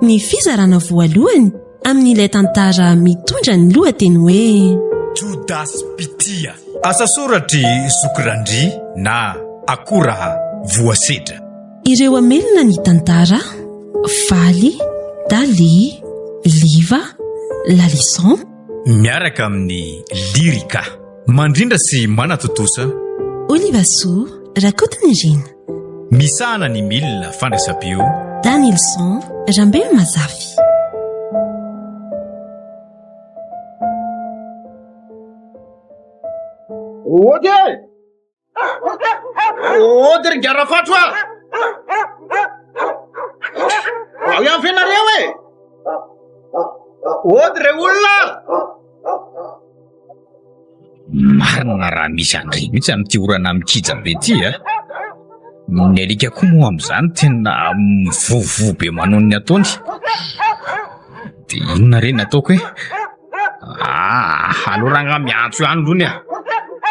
Ny fizarana voalohany amin'ilay tantara mitondra ny lohateny hoe Jodasy Mpitia. Asa soratr'i Zoky Randria na Akora Voasedra. Ireo hamelona ny tantara, Faly, Dali, Liva, Lalison. Miaraka amin'ny Lyrica. Mandrindra sy manatontosa. Olivasoa Rakotonirina. Misahana ny milina fandraisam-peo. Danilson Rambelomazafy. Ody e! Ody ry garafatro a! Ao ihany ve nareo e? Ody re olona! Marina raha misy an-dry mihitsy amin'ity orana mikija be ity a! Ny alika koa moa amin'izany tena mivovoa be manao ny ataony. Dia inona re ny ataoko e? Ah, aleo rangahy miantso ihany aloha ny a.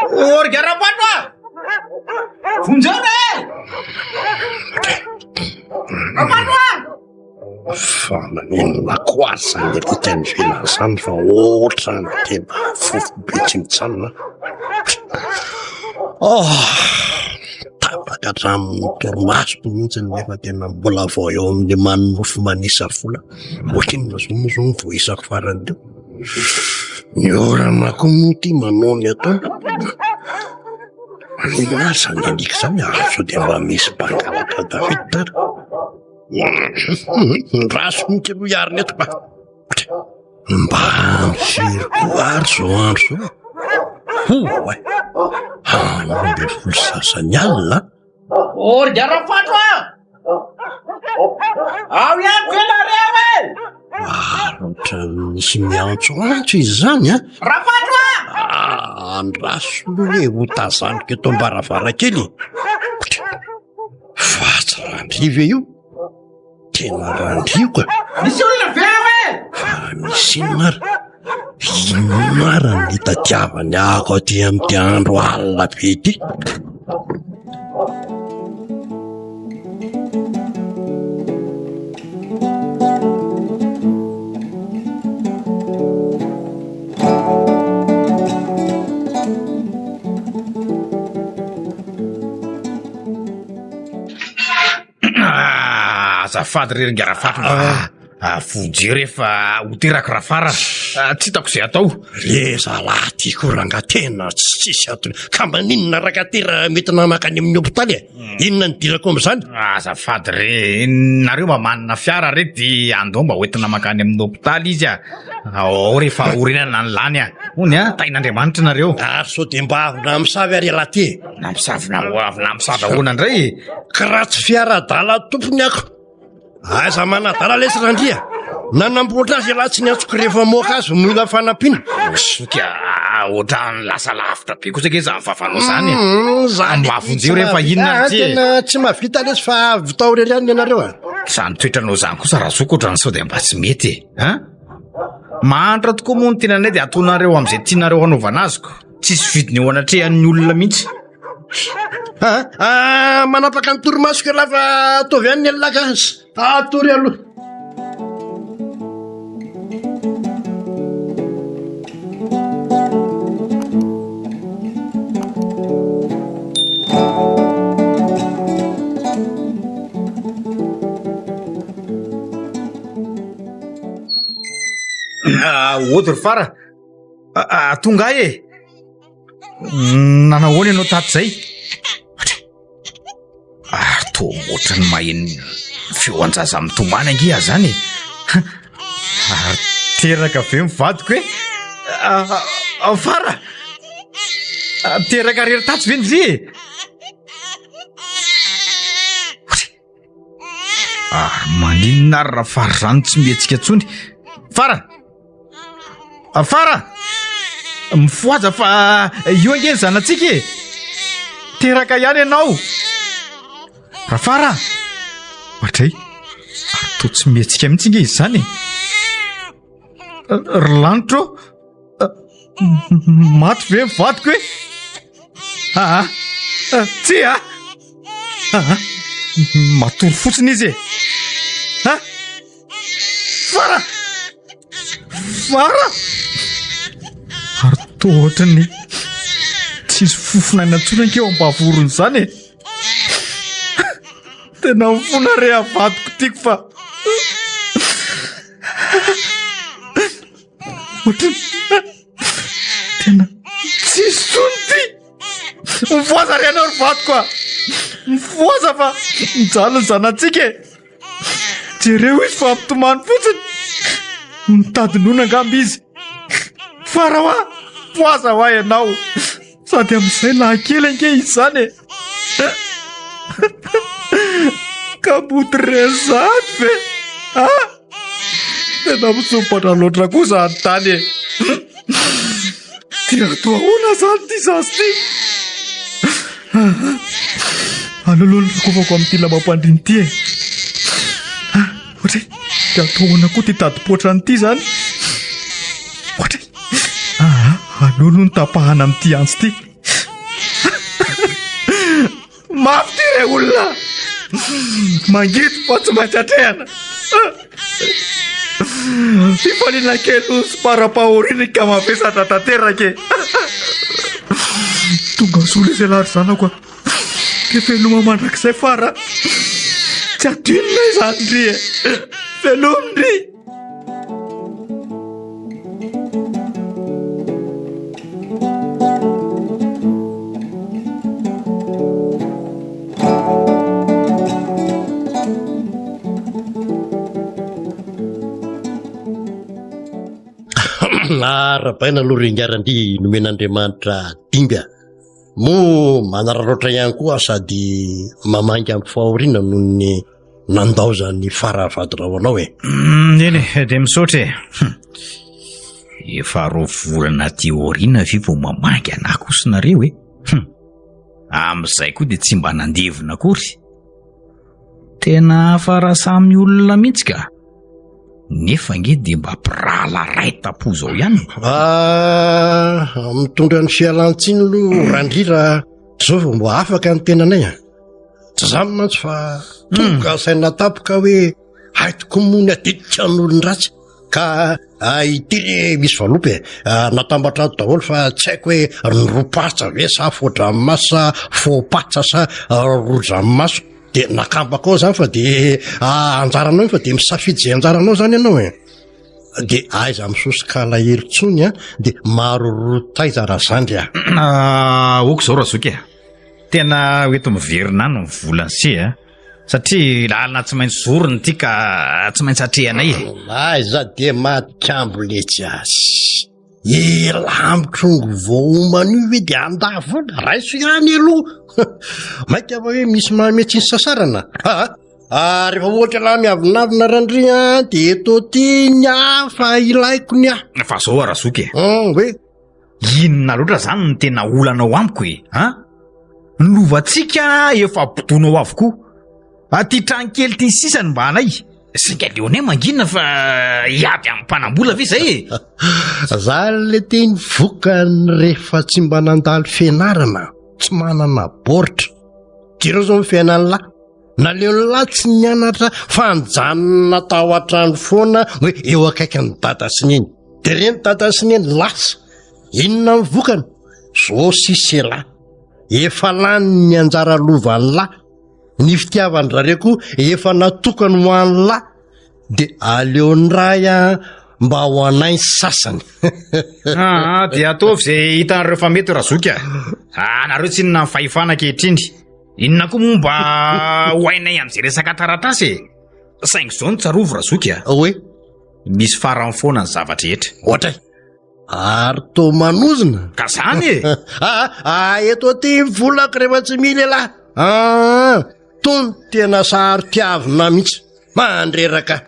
Orga Rapato a! Vonjeo re! Rapato a! Fa maninona koa ary zany alika any ivelany zany fa ohatran'ny tena fofo be tsy mijanona. Oh, tapaka hatramin'ny torimasoko mihitsy nefa tena mbola vao eo amin'ny manonofy manisa vola. Ohatrinona zao moa zao ny voaisako farany teo? Ny orana koa moa ity manao ny ataony. Maninona ary zany alika zany ary sao dia mba misy mpangalatra tafiditra ary? Raso mihitsy aloha hiarina eto ka. Mba firy koa ary zao andro zao? Ho e! 12 sasany alina. Orga Rafatro a! Ao ihany ve nareo e? Ary ohatran'ny misy miantsoantso izy izany an! Rafatro a! Ah, andraso aloha e, ho tazaniko eto am-baravarankely e. Fa tsy Randria ve io? Tena Randria io ka! Misy olona ve ao e? Fa misy inona ary? Inona ary ny nitadiavany ako aty amin'ity andro alina be ity? Azafady re ry Ngarafaty mba ah, vonjeo re fa ho teraka Rafara. Ah, tsy hitako izay atao. Le zalahy ty koa rangahy tena tsisy antony. Ka maninona rangahy ty raha mety namakany amin'ny hopitaly e? Inona ny idirako amin'izany? Azafady re, nareo mba manana fiara re dia andao mba hoentina mankany amin'ny hopitaly izy a. Ao re fa orenana ny lany a. Hono a, tahin'Andriamanitra nareo. Ary sao dia mba avy namosavy ary ialahy ty e? Namosavy na avy namosavy ahoana indray e? Ka raha tsy fiara adala tompony ako. Aiza manadala lesy Randria. Nanamboatra azy ialahy tsy niantsoko rehefa moaka azy mila fanampiana. Zoky a, ohatran'ny lasa lavitra be kosa ange izany vavanao izany e. Mm, zany Mba vonjeo re fa inona Ah, ary ty e? Tena tsy mahavita lesy fa avy tao irery ihany ianareo a. Izany toetranao izany kosa Razoky ohatran'ny sao dia mba tsy mety e. An? Mahantra tokoa moa ny tenanay dia ataonareo amin'izay tianareo hanaovana azy ko. Tsisy vidiny eo anatrehan'ny olona mihitsy. Ah, ah, manapaka ny torimasoko ialahy fa ataovy ihany ny alina ka. Atory aloha. Ah, ody ry fara. Ah, ah, tonga ahy e. Nanahoana ianao tato izay? Ary toa ohatran'ny maheno feon-jaza mitomany ange aho izany e. Ary teraka ve ny vadiko e? Fara! Teraka rery tato ve ndry e? Ary maninona ary raha fara izany tsy mihetsika intsony? Fara! Ah, Fara! Mifohaza fa io ange ny zanatsika e! Teraka ihany ianao! Rafara! Ohatray, ary toa tsy mihetsika mihitsy ange izy izany e! Ry lanitra ô! Maty ve ny vadiko e? Aa, tsia! Aa, matory fotsiny izy e! Ha? Fara! Fara! Ary toa ohatran'ny tsisy fofon'aina intsony ange eo am-bavorony izany e! Tena mifona re avadiko tiako fa ohatran'ny tena tsisy intsony ty! Mifohaza re ianao ry vadiko a! Mifohaza fa mijaly ny zanatsika e! Jereo izy fa mitomany fotsiny. Mitady nono angamba izy. Fara hoa, poaza hoa ianao. Sady amin'izay lahy kely ange izy izany e. Ka mody re zany ve? Ah! Tena misompatra loatra koa zany tany e. Dia atao ahoana zany ity zaza ity? Aleo aloha ny rakofako amin'ity lambam-pandriana ity e. Ah, ohatra e, dia atao ahoana koa ity tadipoatra an'ity zany? Ohatra e, ah, aleo aloha ny tapahana amin'ity antsy ity. Mafy ity re olona! Mangidy fa tsy maintsy atrehana. Fifaliana kely no sy param-pahoriana ka mavesatra tanteraka e. Tonga soa lesy ialahy ry zanako a. Dia veloma mandrakizay fara. Tsy adinonay izany ndry e. Veloma ndry. Arabaina aloha ry ingarandy nomen'Andriamanitra dinga. Moa manararaotra ihany koa sady mamangy amin'ny fahoriana noho ny nandaozan'ny fara vadinao anao e. Mm, eny e, dia misaotra e. Hum. Efa roa volana aty aoriana ve vao mamangy anah kosa nareo e? Hum. Amin'izay koa dia tsy mba nandevina akory. Tena hafa raha samy olona mihitsy ka. Nefa ange dia mba mpirahalahy ray tampo zao ihany. Ah, mitondra ny fialan-tsiny aloha Randria raha zao vao mba afaka ny tenanay a. Tsy zany mantsy fa tonga saina tampoka hoe hay tokoa moa ny adidika an'olon-dratsy ka ah, ity re misy valopy e ah, natambatra ato daholo fa tsy haiko hoe ny ropatsa ve sa fo-dranomaso sa fo-patsa sa ah, ro-dranomaso de nakambako ao zany fa de anjaranao iny fa de misafidy zay anjaranao zany ianao e de aiza misosoka alahelo intsony a de maroroa taiza razandry a Ok zao razoky a. Tena ho eto miverina any ny volan'i se a! Satria lalana tsy maintsy zorony ity ka tsy maintsy atrehanay e! Aiza dia maty-kambo letsy azy! Elah mitrongy vao homana io ve dia handà vola? Raiso ihany aloha! Mainka fa hoe misy manome tsy nisasarana? Aa! Ary rehefa ohatra lahy miavonavona Randria dia eto aty ny ahy fa ilaiko ny ahy! Fa zao a Razoky e! Hoe? Inona loatra zany no tena olanao amiko e? An? Ny lovantsika efa bodoinao avokoa. Aty trano kely ity sisa no mba anay. Saingy aleonay mangina fa hiady amin'ny mpanam-bola ve zay e? Zany le teny vokany rehefa tsy mba nandalo fianarana, tsy manana baoritra. Jereo zao ny fiainan'lah. Naleon'lah tsy nianatra fa nijanona tao an-trano foana hoe eo akaikin'ny dada sy neny. De reny dada sy neny lasa. Inona ny vokany? Zao sisa elah. Efa lany ny anjara lovan'lah. Ny fitiavan-drareo koa efa natokany ho an'lah. De aleon'ny ray a mba ho anay ny sasany. Aa, dia ataovy izay hitanareo fa mety Razoky a. Ah, nareo tsinona ny fahefana ankehitriny. Inona koa moa mba ho hainay amin'izay resaka taratasy e? Saingy izao no tsarovy Razoky a. Hoe? Misy farany foana ny zava-drehetra. Ohatra e? Ary toa manozona. Ka zany e! Ah, ah, eto aty ny volako rehefa tsy mila ialahy. Ah, tony tena saro-tiavina mihitsy. Mandreraka.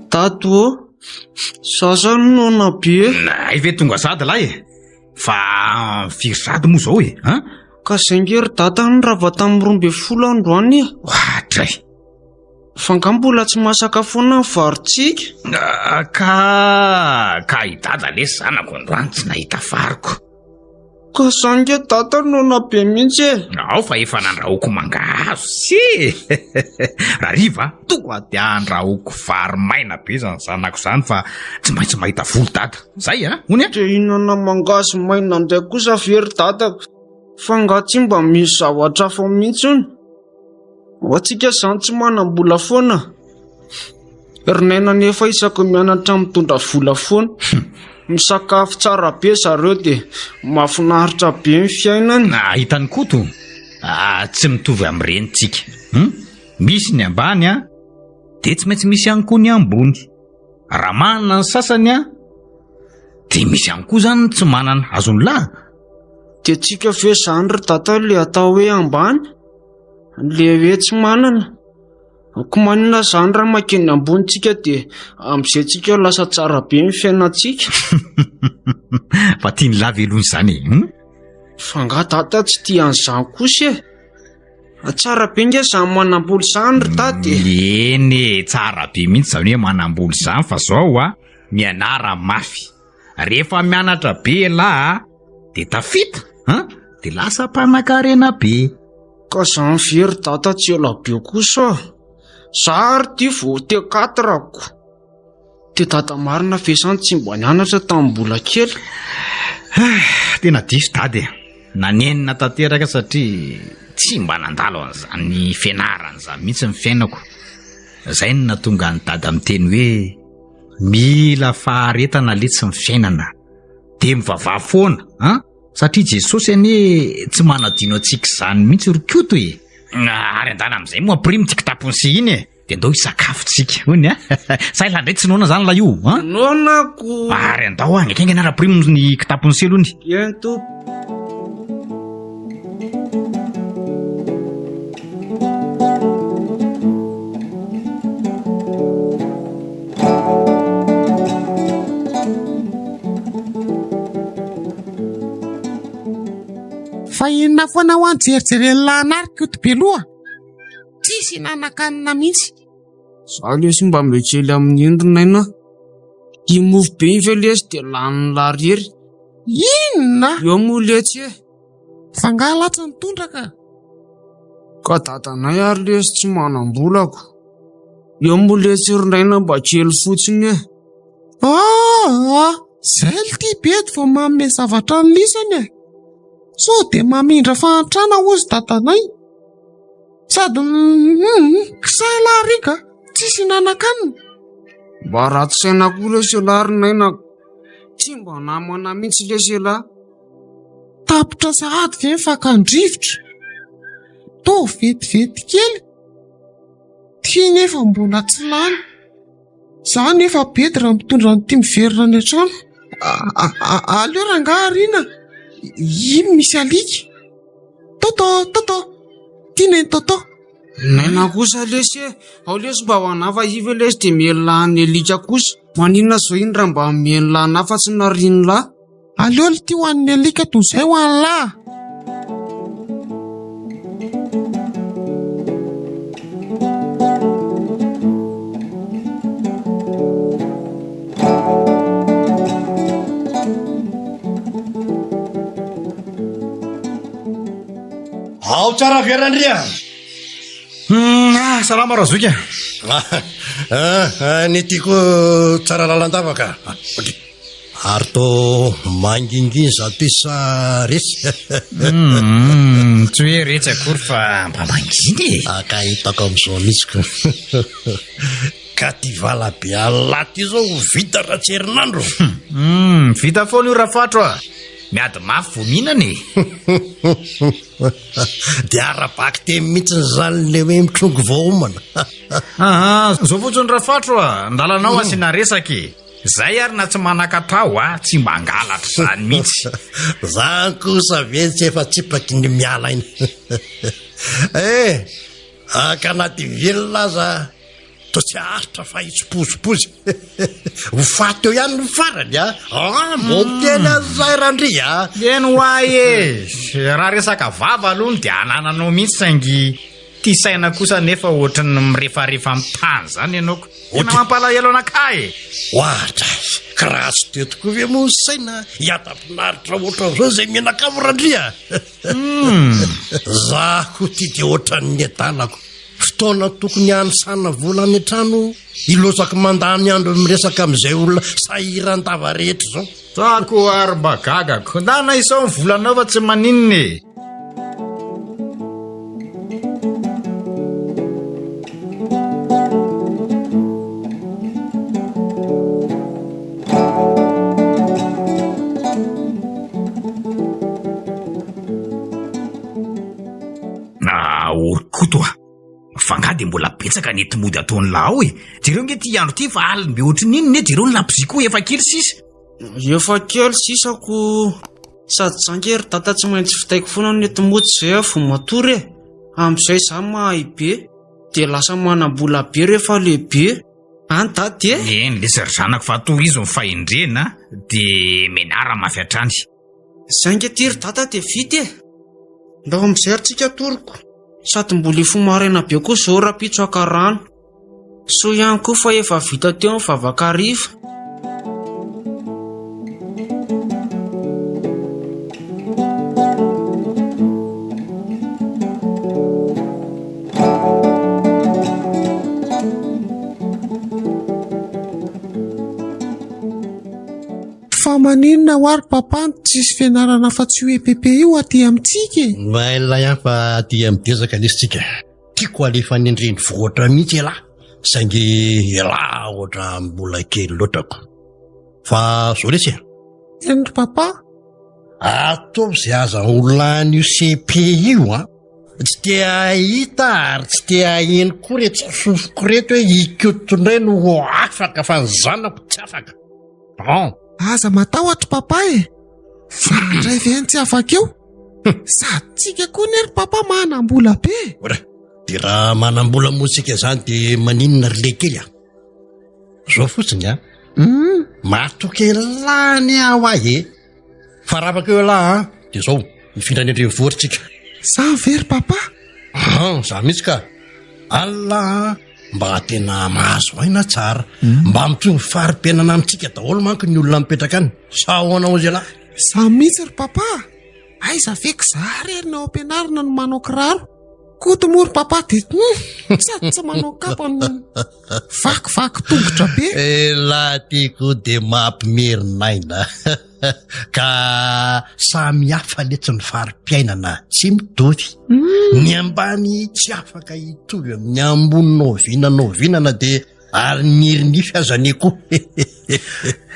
Tato ô! Za zany noana be. Hay ve tonga sady lahy e? Fa firy sady moa zao e? An? Ka zay nge ry dada no rava tamin'ny 12 androany e. Oadray. Fa nga mbola tsy masaka foana ny varintsika? Ah, ka ka i dada lesy zanako androany tsy nahita variko. Ka za nge dada noana be mihitsy e. Ao fa efa nandrahoako mangahazo sy e. Rariva tonga dia andrahoako vary maina be zany zanako zany fa tsy maintsy mahita voly dada. Zay a, hony a. Te hihinana mangahazo maina indray kosa ve ry dada? Fa nga tsy mba misy zavatra hafa mihitsy hono? Ho antsika izany tsy manam-bola foana. Ry Naina nefa isaky ny mianatra mitondra vola foana. Misakafo tsara be zareo dia mahafinaritra be ny fiainany. Ah, hitan'i Koto? Ah, tsy mitovy amin'ireny tsika. Hmm? Misy ny ambany a, dia tsy maintsy misy ihany koa ny ambony. Raha manana ny sasany a, dia misy ihany koa izany ny tsy manana. Azon'ny lahy? Dia tsika ve izany ry dada ilay atao hoe ambany? Ilay hoe tsy manana? Ko maninona izany raha makeny ambony tsika dia amin'izay tsika lasa tsara be ny fiainantsika? Fa tian'ny lahy ve aloha izany e? Hmm? Fa angaha dada tsy tia an'izany kosa e? Tsara be nge izany manam-bola izany ry dada e. Eny e, tsara be mihitsy izany hoe manam-bola izany fa zao a, mianara mafy. Rehefa mianatra be ialahy a, dia tafita an, dia lasa mpanakarena be. Ka zany ve ry dada tsy ela be kosa? Za ary ty vao T4 ko. Dia dada marina ve zany tsy mba nianatra tamin'ny mbola kely? Tena diso dada e. Nanenina tanteraka satria tsy mba nandalo an'izany fianarana izany mihitsy ny fiainako. Izay no nahatonga an'i dada miteny hoe mila faharetana letsy ny fiainana. Dia mivavaha foana an! Satria Jesosy anie tsy manadino antsika izany mihitsy ry Koto e! Ary andana amin'izay moa prime ity kitapony sy iny e! Dia andao hisakafo tsika, hoy a! Sa ialahy indray tsy noana izany ilay io an? Noana ko! Ary andao a! Haingaingana raha prime ny kitapony sy aloha ny. Eny tompoko. Fa inona foana ho an jerijeren'ny lahanary Koto Beloha? Tsisy hinanakanina mihitsy. Za lesy mba mijery amin'ny endriny aina. Iny mofo be iny ve lesy dia lanin'ny lariry? Inona? Eo moa letsy e. Fa nga lahy tsy nitondra ka? Ka dadanay ary lesy tsy manam-bola ko. Eo moa letsy ry Naina mba kely fotsiny e. Aa! Zay lty bedy vao manome zavatra an'lisany e. Sao dia mamindra fahantrana hozy dadanay. Sady hum kisahy lahy ry ka, tsisy hinanakanina. Mba ratsy saina koa lesy ialahy ry Naina. Tsy mba namana mihitsy lesy ialahy. Tapitra sahady ve ny fakan-drivotra? Toa vetivety kely. Ty nefa mbola tsy lany. Za nefa bedy raha mitondra an'ity miverina any an-trano. Aleo rangahy ariana. Iny misy alika. Toto, Toto. Ty neny Toto. Naina kosa lesy e. Ao lesy mba ho anà fa io ve lesy dia mihelina any alika kosa. Maninona zao iny raha mba mihelina anà fa tsy narian'lah. Aleo lty ho an'ny alika toy izay ho an'lah. Ao tsara ve Randria? Hmm, ah, salama Razoky. Ah, ah, ah, ny tiako tsara lalandava ka. Ok. Ary tô mangingina izato isa resy. Hmm, tsy hoe retsy akory fa mba mangina e. Ah, ka hitako amin'izao mihitsy ko. Ka ty valabe Allah ty zao ho vita raha tsy herinandro. Hmm, vita foana io Rafatro a. Miady mafy vao mihinana e. Dia ara-bakiteny mihitsy izany le hoe mitrongy vao homana. Aha, zao fotsiny Rafatro a, ndalanao asiana resaka e. Zay ary na tsy manan-katao a, tsy mba hangalatra izany mihitsy. Zany kosa ve tsy efa tsipaky ny miala aina. Eh, ka na dia velona aza. Toa tsy haharitra fa hitsipozipozy. Ho faty eo ihany ny farany a! Ah, mbô miteny an'izay Randria a! Eny ho ahy e! Raha resaka vava aloha no dia anananao mihitsy saingy tia saina kosa anefa ohatran'ny mirefarefa amin'ny tany izany ianao ko. Tena mampalahelo anakahy e! Oadray! Ka raha tsy teo tokoa ve moa ny saina hiadam-pinaritra ohatran'izao izay mianakavy Randria? Za koa ty dia ohatran'ny adalako. Fotoana tokony hanisana vola any an-trano, ilozako mandany andro miresaka amin'izay olona sahiran-dava rehetra izao. Za koa ary mba gagako. Ndana isao ny volanao fa tsy maninona e. Ah, ory Koto a! Fa nga dia mbola betsaka ny enti-mody ataon'lah ao e! Jereo nge ty andro ty fa alim-be ohatry ny inona e! Jereo ny labozia koa efa kely sisa! Efa kely sisa ko! Sady za nge ry dada tsy maintsy vitaiko foana ny enti-mody zay aho vao matory e! Amin'izay za mahay be, dia lasa manam-bola be rehefa lehibe. Any dada e! Eny lesy ry zanako fa tohizo ny fahendrena dia menara mafy hatrany. Zay nge ty ry dada dia vita e! Ndao amin'izay ary tsika toroko. Sady mbola hifoha maraina be koa zao rahampitso haka rano. Soa ihany koa fa efa vita teo ny vavaka hariva. Fa maninona hoa ry papa no tsisy fianarana afa-tsy io EPP io aty amintsika e? Mailay ihany fa aty amin'ny dezaka lesy tsika. Tiako alefa any an-drenivohitra mihitsy ialahy saingy ialahy ohatra mbola kely loatra ko. Fa zao lesy e. Eny ry papa. Ataovy izay azahoana an'io CP io an. Tsy te hahita ary tsy te haheno koa reto sofiko reto hoe Ikoto indray no ho afaka fa ny zanako tsy afaka. Bon. Aza matahotra papa e! Za indray ve no tsy afaka eo? Sady tsika koa ne ry papa manam-bola be e! Ora, dia raha manam-bola moa tsika izany dia maninona ry lekely a? Zao fotsiny a. Hmm. Matoky elah anie aho ahy e. Fa raha afaka eo elah a, dia zao, mifindra any an-drenivohitra tsika. Za ve ry papa? An, za mihitsy ka. Allah a, mba tena mahazo aina tsara. Mba mitovy fari-piainana amintsika daholo manko ny olona mipetraka any. Sa ahoana hozy elah? Za mihitsy ry papa. Aiza ve ka za rery ny ao am-pianarana no manao kiraro. Koto moa ry papa dia hmm, sady tsy manao kapa no vakivaky tongotra be. Elah ty koa dia mampimerin'aina. Ka samy hafa letsy ny fari-piainana, tsy mitovy. Hmm. Ny ambany tsy afaka hitovy amin'ny ambony n'oviana n'oviana na dia ary nirinify aza anie koa.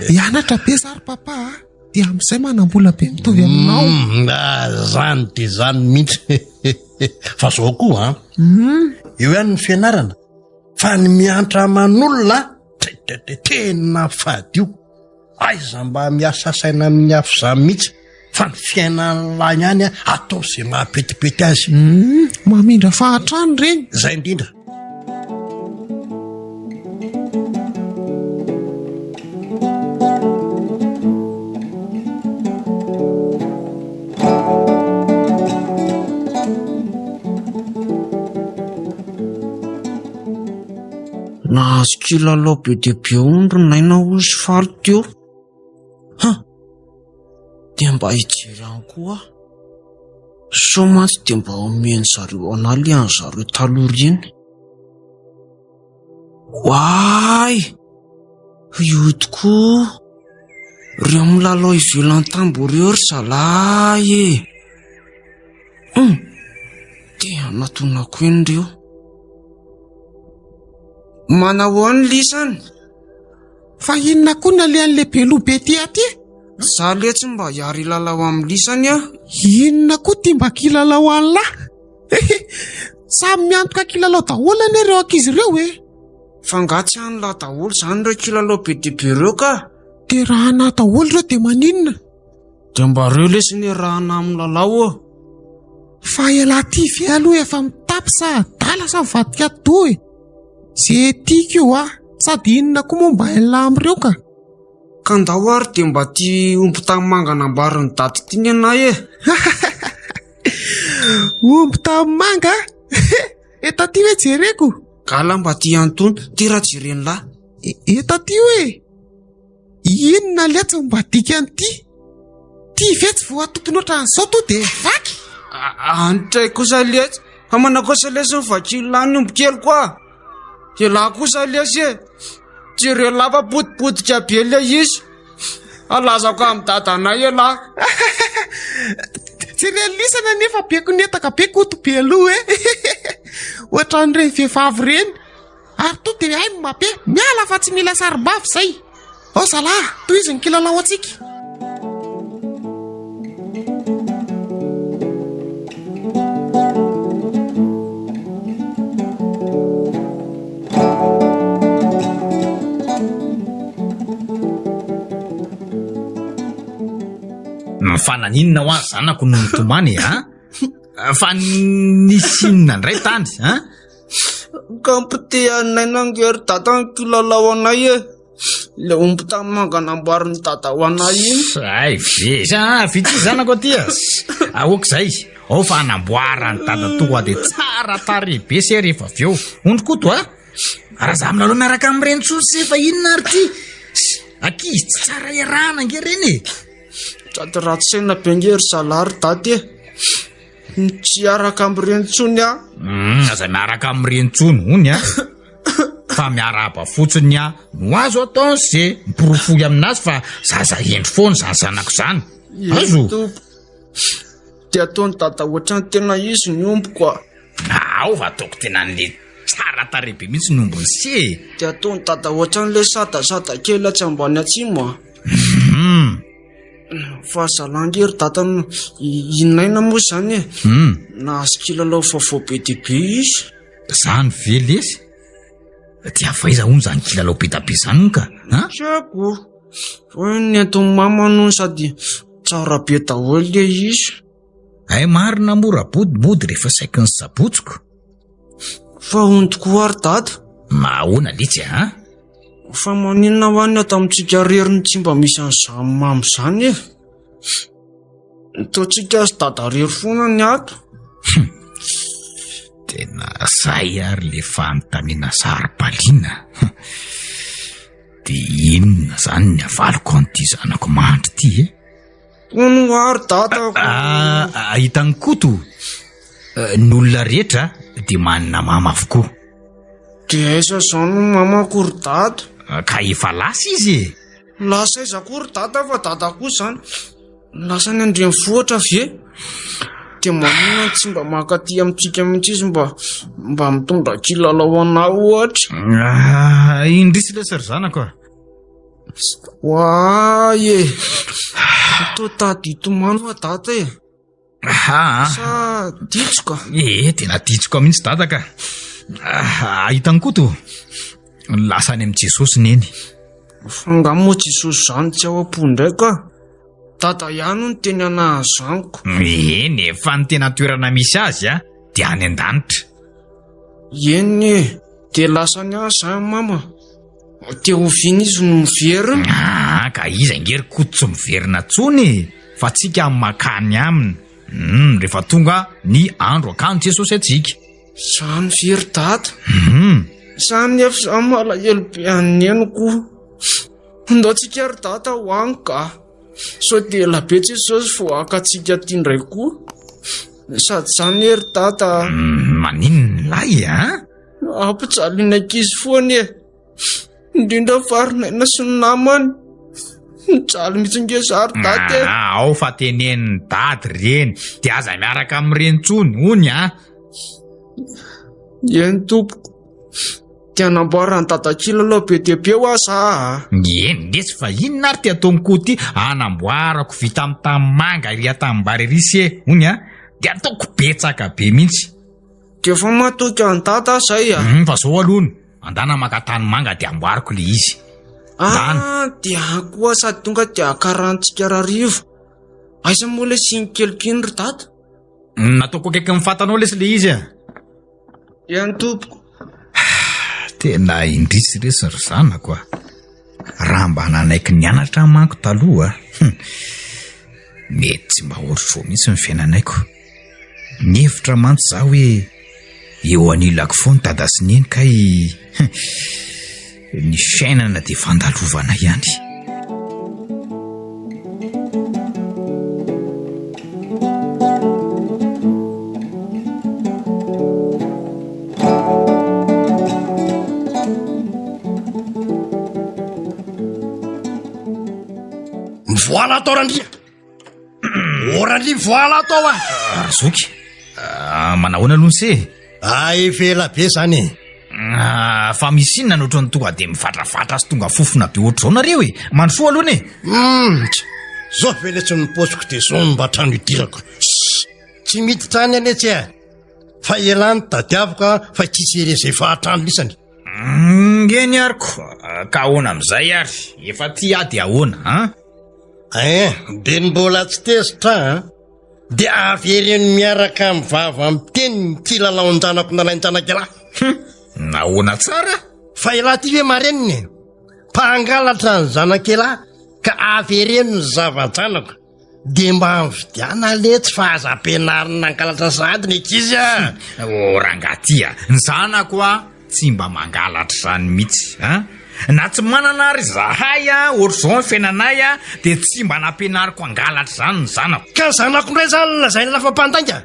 Hianatra be za ry papa a. Dia amin'izay manam-bola be mitovy aminao. Hmm, ah, zany dia zany mihitsy. Fa zao koa an. Hmm. Eo ihany ny fianarana. Fa ny miantra aman'olona tena fadio. Aiza mba miasa saina amin'ny afo zany mihitsy fa ny fiainan'lahy ihany atao izay mahapetipety azy. Hmm, mamindra fahatrano ireny. Zay indrindra. Nahazo kilalao be dia be hono ry Naina hozy faly teo. Ha! Dia mba hijery ihany koa aho. Sao mantsy dia mba omen'ny zareo an'ahy ilay an'ny zareo taloha ireny. Oay! Io tokoa! Ireo milalao ivelan'ny tamboho ireo ry zalahy e! Hum! Te hanatonako eny ireo. Manahoana lisany? Fa inona koa ny alehan'ilay beloha be ty aty? Za letsy mba hiary hilalao amin'ny lisany a. Inona koa ty mba kilalao an'lah? Samy miantoka kilalao daholo anie ireo ankizy ireo e. Fa nga tsy an'lah daholo izany ireo kilalao be dia be ireo ka? Dia raha anah daholo ireo dia maninona? Dia mba reo lesy ny raha amin'ny lalao ô. Fa ialahy ty ve aloha efa mitapy sa adala sa mivadika atidoha e? Ze tiako io ah! Sady inona koa moa mba hain'lah amin'ireo ka? Ka ndao ary dia mba ty omby tanimanga nambarin'i dada ity ny anay e! Omby tanimanga? Eto aty hoe jereko? Gala mba ty an'itony, ty raha jeren'lah. Eto aty hoe? Inona letsy no mba dikan'ity? Ty ve tsy voatokony ohatran'izao to dia vaky? Antray kosa letsy, fa manao kosa lesy ny vakilona ny omby kely koa. Elah kosa lesy e, jereo lava potipotika be le izy. Alazako amin'ny dadanay elah. Jereo lisany anefa be konetaka be koto be loha e. Ohatran'ireny vehivavy ireny. Ary to dia hay mabe, miala fa tsy mila sarim-bavy izay. Ao zalahy, tohizo ny kilalao antsika. Fa naninona hoa zanako no nitomany e, a? Fa nisy inona indray tany, a? Ka ampitehanay nange ry dada ny kilalao anay e. Ilay omby tanimanga namboarin'i dada ho anay iny. Ay ve, ah, vita zanako aty a. Aoka izay, ao fa hanamboaran'i dada tonga dia tsara tarehy be se rehefa avy eo. Ondry Koto a, raha za milalao miaraka amin'ireny intsony se fa inona ary ity? Ankizy tsy tsara iarahana ange ireny e. Sady ratsy saina be ange ry zalahy ry dada e. Tsy hiaraka amin'ireny intsony aho. Hmm, aza miaraka amin'ireny intsony hony a. Fa miarahaba fotsiny aho no azo atao se miporofoy aminazy fa zaza hendry foana izany zanako izany. Azo. Dia ataon'i dada ohatran'ny tena izy ny ombiko a. Ao fa ataoko tena an'le tsara tarehy be mihitsy ny ombin'i se e. Dia ataon'i dada ohatran'ilay sadasada kely atsy ambany atsimo a. Hmm. Fa zalahy nge ry dada no i Naina moa izany e. Hmm. Nahazo kilalao vaovao be dia be izy. Zany ve lesy? Dia avy aiza hono izany kilalao be dia be izany hono ka? Ha? Tsy haiko. Fa nentin'i mama hono sady tsara be daholo ilay izy. Hay marina moa Rabody mody rehefa saiky ny sabotsiko. Fa hono tokoa ary dada. Mahaona letsy a? Fa maninona hoa ny ato amintsika rery no tsy mba misy an'izany mamy izany e? Toa tsika sy dada rery foana ny ato. Tena zay ary le fanontaniana saro-baliana. Dia inona izany ny avaliko an'ity zanako mandry ity e? Hono hoa ry dada ko. Ah, ah, hitan'i Koto, eh, ny olona rehetra dia manana mama avokoa. Dia aiza izao no mamako ry dada? Ah, Ka efa lasa izy e. Lasa aiza koa ry dada fa dada koa izany. Lasa any an-drenivohitra ve? Dia maninona no tsy mba maka aty amintsika mihitsy izy mba mba mitondra kilalao anah ohatra? Ah, indrisy lesy ry zanako a. Oay e! Toa tady hitomany hoa dada e! Aha! Sa ditsoka? Ee, tena ditsoka mihitsy dada ka! Ah, hitan'i Koto? Lasa any amin'i Jesosy neny. Fa angaha moa Jesosy izany tsy ao am-po indray ka? Dada ihany no niteny anah an'izany ko. Eny e, fa ny tena toerana misy azy a, dia any an-danitra. Eny e, dia lasa any ahy izany mama. Dia oviana izy no miverina? Ah, ka iza ange ry Koto tsy miverina tsony e, fa tsika makany aminy. Hum, rehefa tonga ny andro akany Jesosy antsika. Zany ve ry dada? Hum. Zany nefa za malahelo be an'i Neny ko. Ndao tsika ry dada ho any ka. Sao dia ela be Jesosy vao haka antsika aty indray koa. Sady zany e ry dada. Hum, maninona lahy a? Ampijaliana ankizy foana e. Indrindra fa ry Naina sy ny namany. Mijaly mihitsy nge za ry dada e. Ah, ao fa tenenin'i dada ireny. Dia aza miaraka amin'ireny intsony, hono a. Eny tompoko. Dia anamboaran'i dada kilalao be dia be hoa za a. Eny lesy fa inona ary ty ataon'i Koto ty? Anamboarako vita amin'ny tanimanga ery an-tanimbary ery se, hono a. Dia ataoko betsaka be mihitsy. Dia efa matoky an'i dada aho zay a. Hum, fa zao aloha ny, andana maka tanimanga dia amboariko le izy. Ah, dia any koa sady tonga dia akarantsika rarivo. Aiza moa le siny keliko iny ry dada? Nataoko akaikin'ny fatanao lesy le izy a. Eny tompoko. Tena indrisy resy ry zanako a! Raha mba nanaiky nianatra aho manko taloha, hum, mety tsy mba ohatr'izao mihitsy ny fiainanaiko. Nihevitra mantsy za hoe eo anilako foana dada sy neny kay hum, ny fiainana dia fandalovana ihany. Mivoala atao Randria. O Randria mivoala atao ah. Ah, zoky. Ah, manahoana aloha ny se? Ah, efa ela be zany e. Ah, fa misy inona no ohatran'ny tonga dia mivatravatra sy tonga fofona be ohatr'izao nareo e? Mandrosoa aloha e. Hmm, zao ve le tsy ny paosiko dia zao no mba trano idirako. Tsy miditra any anie tsy e. Fa elah no tadiaviko a, fa tsisy ery izay fahatrano lisany. Ngeny ary ko, ka ahoana amin'izay ary? Efa tia aho dia ahoana an? Eh, dia ny mbola tsy tezitra an, dia avereno miaraka amin'ny vava miteny ny kilalaon-janako nalain-janak'ialahy. Hum, nahoana tsara? Fa ialahy ity ve marenina e? Mpangalatra ny zanak'ialahy ka avereno ny zava-janako. Dia mba mividiana letsy fa aza ampianarina hangalatra sahady ny ankizy a! Oh rangahy ty a! Ny zanako a tsy mba mangalatra izany mihitsy a! Na tsy manana ary izahay a, ohatr'izao ny fiainanay a, dia tsy mba nampianariko hangalatra izany ny zanako. Ka ny zanako indray izany lazaina fa mpandainga?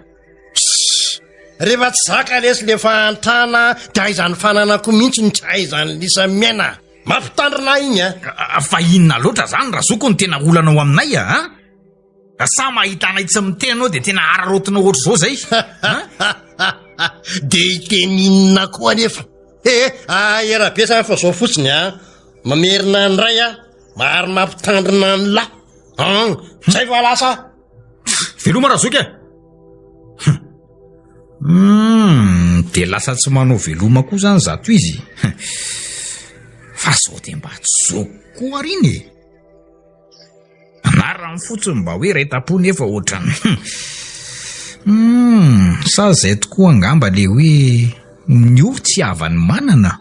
Pssss! Rehefa tsy zaka lesy le fahantrana dia aiza ny fananako mihitsy no tsy ahaizan'ny lisa miaina. Mampitandrina ahy iny a! Fa inona loatra zany Razoky no tena olanao aminay a? Sa mahita anay tsy miteny anao dia tena araraotinao ohatr'izao zay? Dia hiteny inona koa anefa? Eh, ah, be zany fa zao fotsiny a! Mamerina ny ray a, ary mampitandrina ny lahy. An, zay va lasa? Veloma Razoky a! Humm, dia lasa tsy manao veloma koa zany zato izy. Fa sao dia mba tsy zoko koa ary iny e. Anarany fotsiny mba hoe iray tampo nefa ohatran'ny Humm, sa zay tokoa angamba le hoe ny ory tsy havan'ny manana.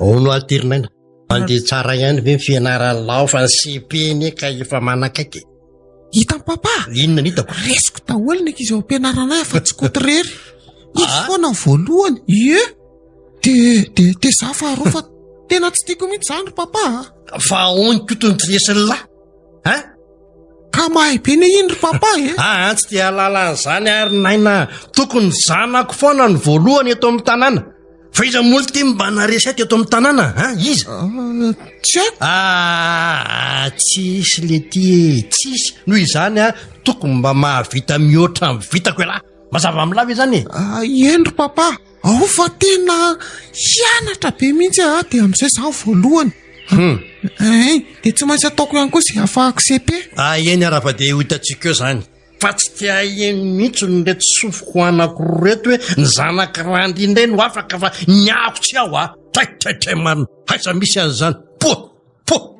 Hono aho Tirinaina, mandeha tsara ihany ve ny fianaran'ny lao fa ny CP anie ka efa manakaiky e. Hitan'i papa? Inona ny hitako? Resiko daholo ny ankizy ao am-pianarana ahy fa tsy koto irery. Izy foana ny voalohany. Ie. De de de za faharoa fa tena tsy tiako mihitsy izany ry papa a. Fa ahoana koto ny tsy resin'ny lahy? Hein? Ka mahay be ne iny ry papa e. Ah, tsy te hahalala an'izany ary Naina. Tokony zanako foana ny voalohany eto amin'ny tanàna. Fa iza moa ity mba naharesy ahy teto amin'ny tanàna? Hein? Iza? Ah, tsy haiko. Ah, tsisy lety e, tsisy. Noho izany a, tokony mba mahavita mihoatra ny vitako ialahy. Mazava amin'lah ve izany e? Ah, eny ry papa. Ao fa tena hianatra be mihitsy aho dia amin'izay izaho voalohany. Hmm. Ein, dia tsy maintsy ataoko ihany koa izay ahafahako CP. Ah, eny ara fa dia ho hitantsika eo izany. Fa tsy te haheno mihitsy ny reto sofiko anankiroa reto hoe ny zanak'i Randy indray no afaka fa ny ako tsy ao a! Tray tray tray marina, aiza misy an'izany? Poa! Poa!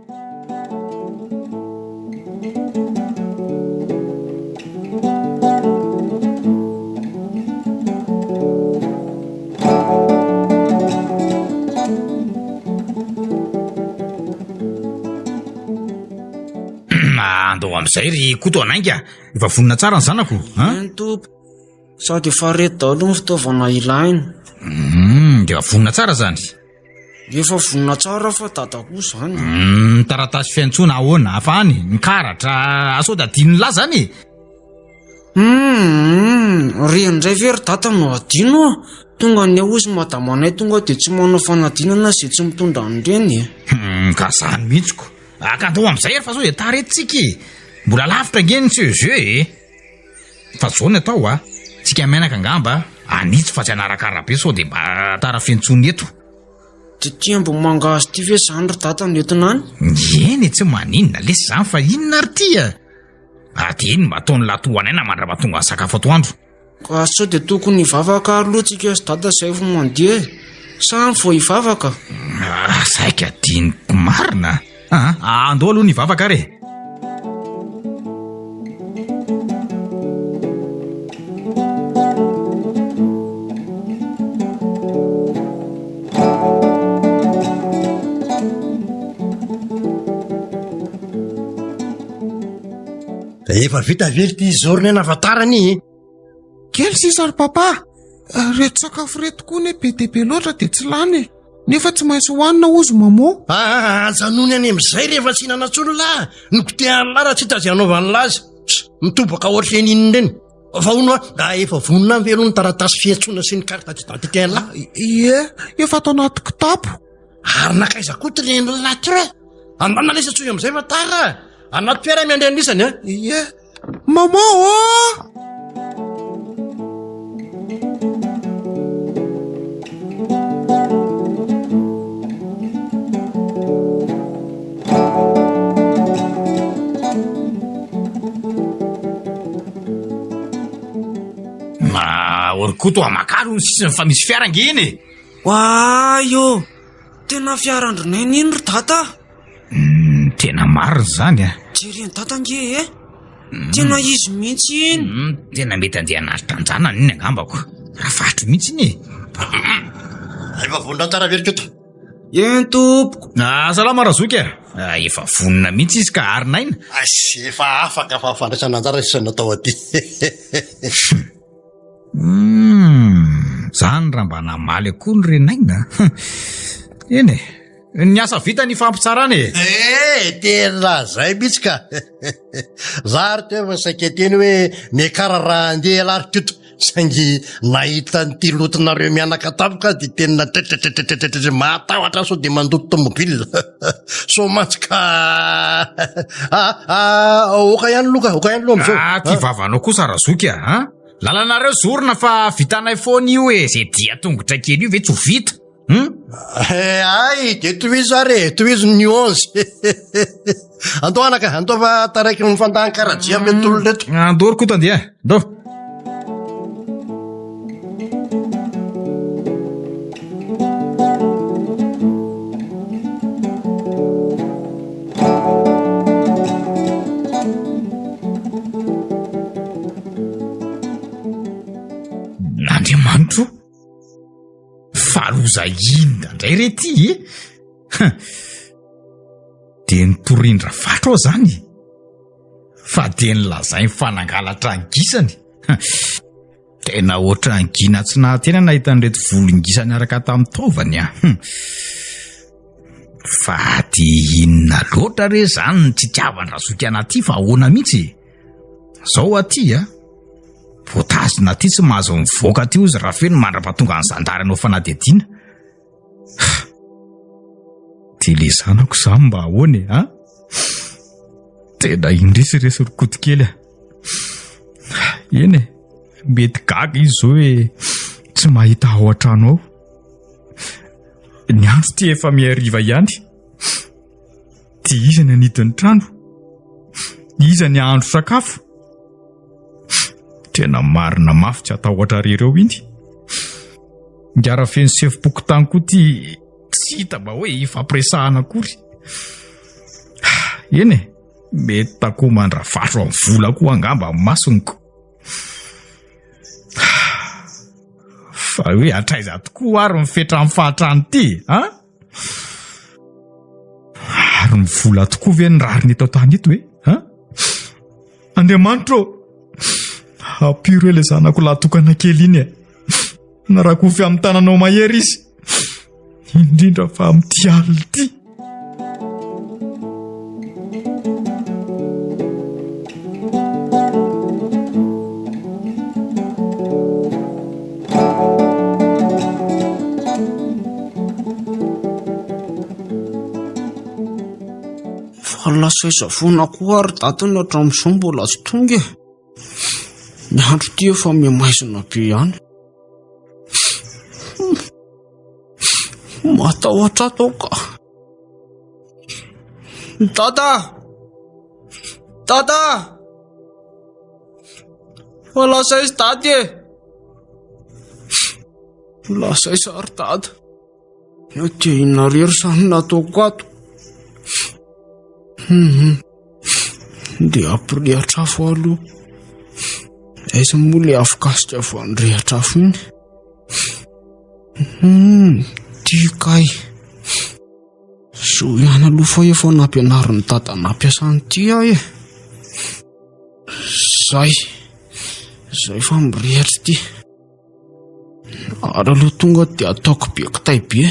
Andao amin'izay ry Koto anainga. Efa vonona tsara ny zanako an? Eny tompo. Sady efa reto daholo ny fitaovana ilaina. Hmm, dia efa vonona tsara zany. Efa vonona tsara fa dada koa zany. Hmm, taratasy fiantsoana ahoana? Afa any, ny karatra, sao dia adinon'ny lahy zany e? Hum, reny indray ve ry dada no adino a? Tonga ny hozy madamanay tonga dia tsy manao fanadinana izay tsy mitondra an'ireny e. Hmm, ka zany mihitsy ko. Ka andao amin'izay ary fa sao dia tara eto tsika e. Mbola lavitra ange ny CEG e. Fa zao ny atao a, tsika mianaka angamba hanitsy fa tsy hanaraka arabe sao dia mba tara fiantsoana eto. Dia ity ambohimangahazo ity ve izany ry dada no entina any? Eny e, tsy maninona lesy izany fa inona ary ity a? Ary dia iny mba ataon'ny lahy toa anay na mandrapatonga ny sakafo atoandro. Ka sao dia tokony hivavaka aloha tsika sy dada zay vao mandeha e. Sa vao hivavaka? Ah, saika adinoko marina. Ah, andao aloha ny hivavaka ary e. Efa vita ve ity journée nahafantarany e? Kely sisa ry papa. Reto sakafo reto koa ne be dia be loatra dia tsy lany e. Nefa tsy maintsy hohanina hozy maman. Ah, ajanony any amin'izay rehefa tsy hinana intsony lahy. Ny kotehan'ny lahy raha tsy hita izay hanaovan'ny lahy azy. Mitobaka ohatran'ny inona ireny. Fa hono aho, da efa vonona ve aloha ny taratasy fiantsoana sy ny carte d'identité an'lahy? Ie, efa ato anaty kitapo. Ary nankaiza koa ty renin'lahy ty re? Andana lesy antsoy amin'izay fa tara. Anaty fiara miandry an'isany a. Ie. Maman ô! Koto amakalo ny sisiny fa misy fiara ange iny e. Oay ô! Tena fiaran-dRinaina iny ry Dada a! Hmm, tena marina izany a. Jeren'i Dada ange e! Tena izy mihitsy iny. Hmm, tena mety andeha hanaritra an-janany iny angambako. Rafatro mihitsy iny e. Efa vonona tsara ve ry Koto? Eny tompoko. Ah, salama Razoky a. Ah, efa vonona mihitsy izy ka ary naina. Asy, efa afaka fa fandraisana anjara sisa natao aty. Hum, zany raha mba namaly akoho ny renaina. Eny e, ny asa vita ny fampitsarana e. Eh, tena zay mihitsy ka. Za ary teo efa saika teny hoe miakara raha andeha ialahy ry Koto. Saingy nahita an'ity lotonareo mianaka tampoka aho dia tena tretretretretretre mahatahotra aho sao dia mandoto tomobile. Sao mantsy ka ah, ah, oka ihany loka, oka ihany loha amin'izao. Ah, ty vavanao kosa Razoky a, ah. Lalanareo zorina fa vitanay foana io e, zay dia tongotra kely io ve tsy ho vita? Hum? Eh, ay, dia tohizo ary e, tohizo ny onze. Andao anaka, andao fa taraiky ny fandahan-karajia amin'ireto olona ireto. Andao ry Koto andeha, andao. Andriamanitro o! Fa loza inona indray re ty e? Dia nitorindra fatro aho zany e! Fa dia nilazainy fa nangalatra ny gisany. Tena ohatran'ny gina tsy nahatena nahita an'ireto volon-gisa niaraka tamin'ny taovany ah. Fa dia inona loatra re zany ny tsy itiavan-dRazoky an'aty fa ahoana mihitsy e? Zao aty a, voatazona aty tsy mahazo mivoaka aty ozy Rafeno mandra-pahatonga ny zandary hanao fanadihadiana. Dia le zanako zany mba ahoana e, a? Tena indrisy resy ry Koto kely a. Eny e, mety gaga izy zao hoe tsy mahita ao an-trano ao. Ny andro ty efa mihariva ihany. Dia iza ny hanidy ny trano? Iza ny hahandro sakafo? Tena marina mafy tsy hatahotra ry ireo iny. Ngara feno sefom-pokontany koa ty tsy hita mba hoe hifampiresahana akory. Eny e, mety takoman-dRavatro amin'ny vola koa angamba ny masony ko. Fa hoe hatraiza tokoa ary ny fetran'ny fahatrany ity, an? Ary ny vola tokoa ve ny rariny eto an-tany eto e? An? Andriamanitro ô! Ampio re ilay zanako lahy tokana kely iny e! Narakofy amin'ny tananao mahery izy, indrindra fa amin'ity alina ity. Fa lasa aiza foana koa ary datiny hatramin'izao mbola tsy tonga e. Ny andro ity efa mihamaizina be ihany. Matahotra ato aho ka. Dada! Dada! Fa lasa aiza dada e? Lasa aiza ary dada? Dia inona irery izany no nataoko ato? Hum, dia hampirehitra afo aloha. Aiza moa ilay afokasika vao nirehitra afo iny? Hum, ty kay. Zo ihany aloha fa efa nampianarin'i dada nampiasa an'ity aho e. Zay, zay fa mirehitra ity. Ary aloha tonga dia ataoko be kitay be.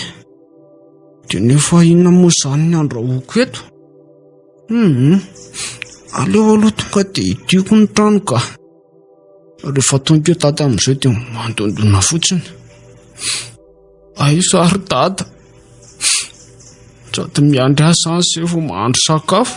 Dia nefa inona moa izany ny andrahoako eto? Hum, aleo aloha tonga dia hidiako ny trano ka. Rehefa tonga eo dada amin'izay dia mandondona fotsiny. Aiza ary dada? Sady miandry ahy izany izay vao mahandro sakafo.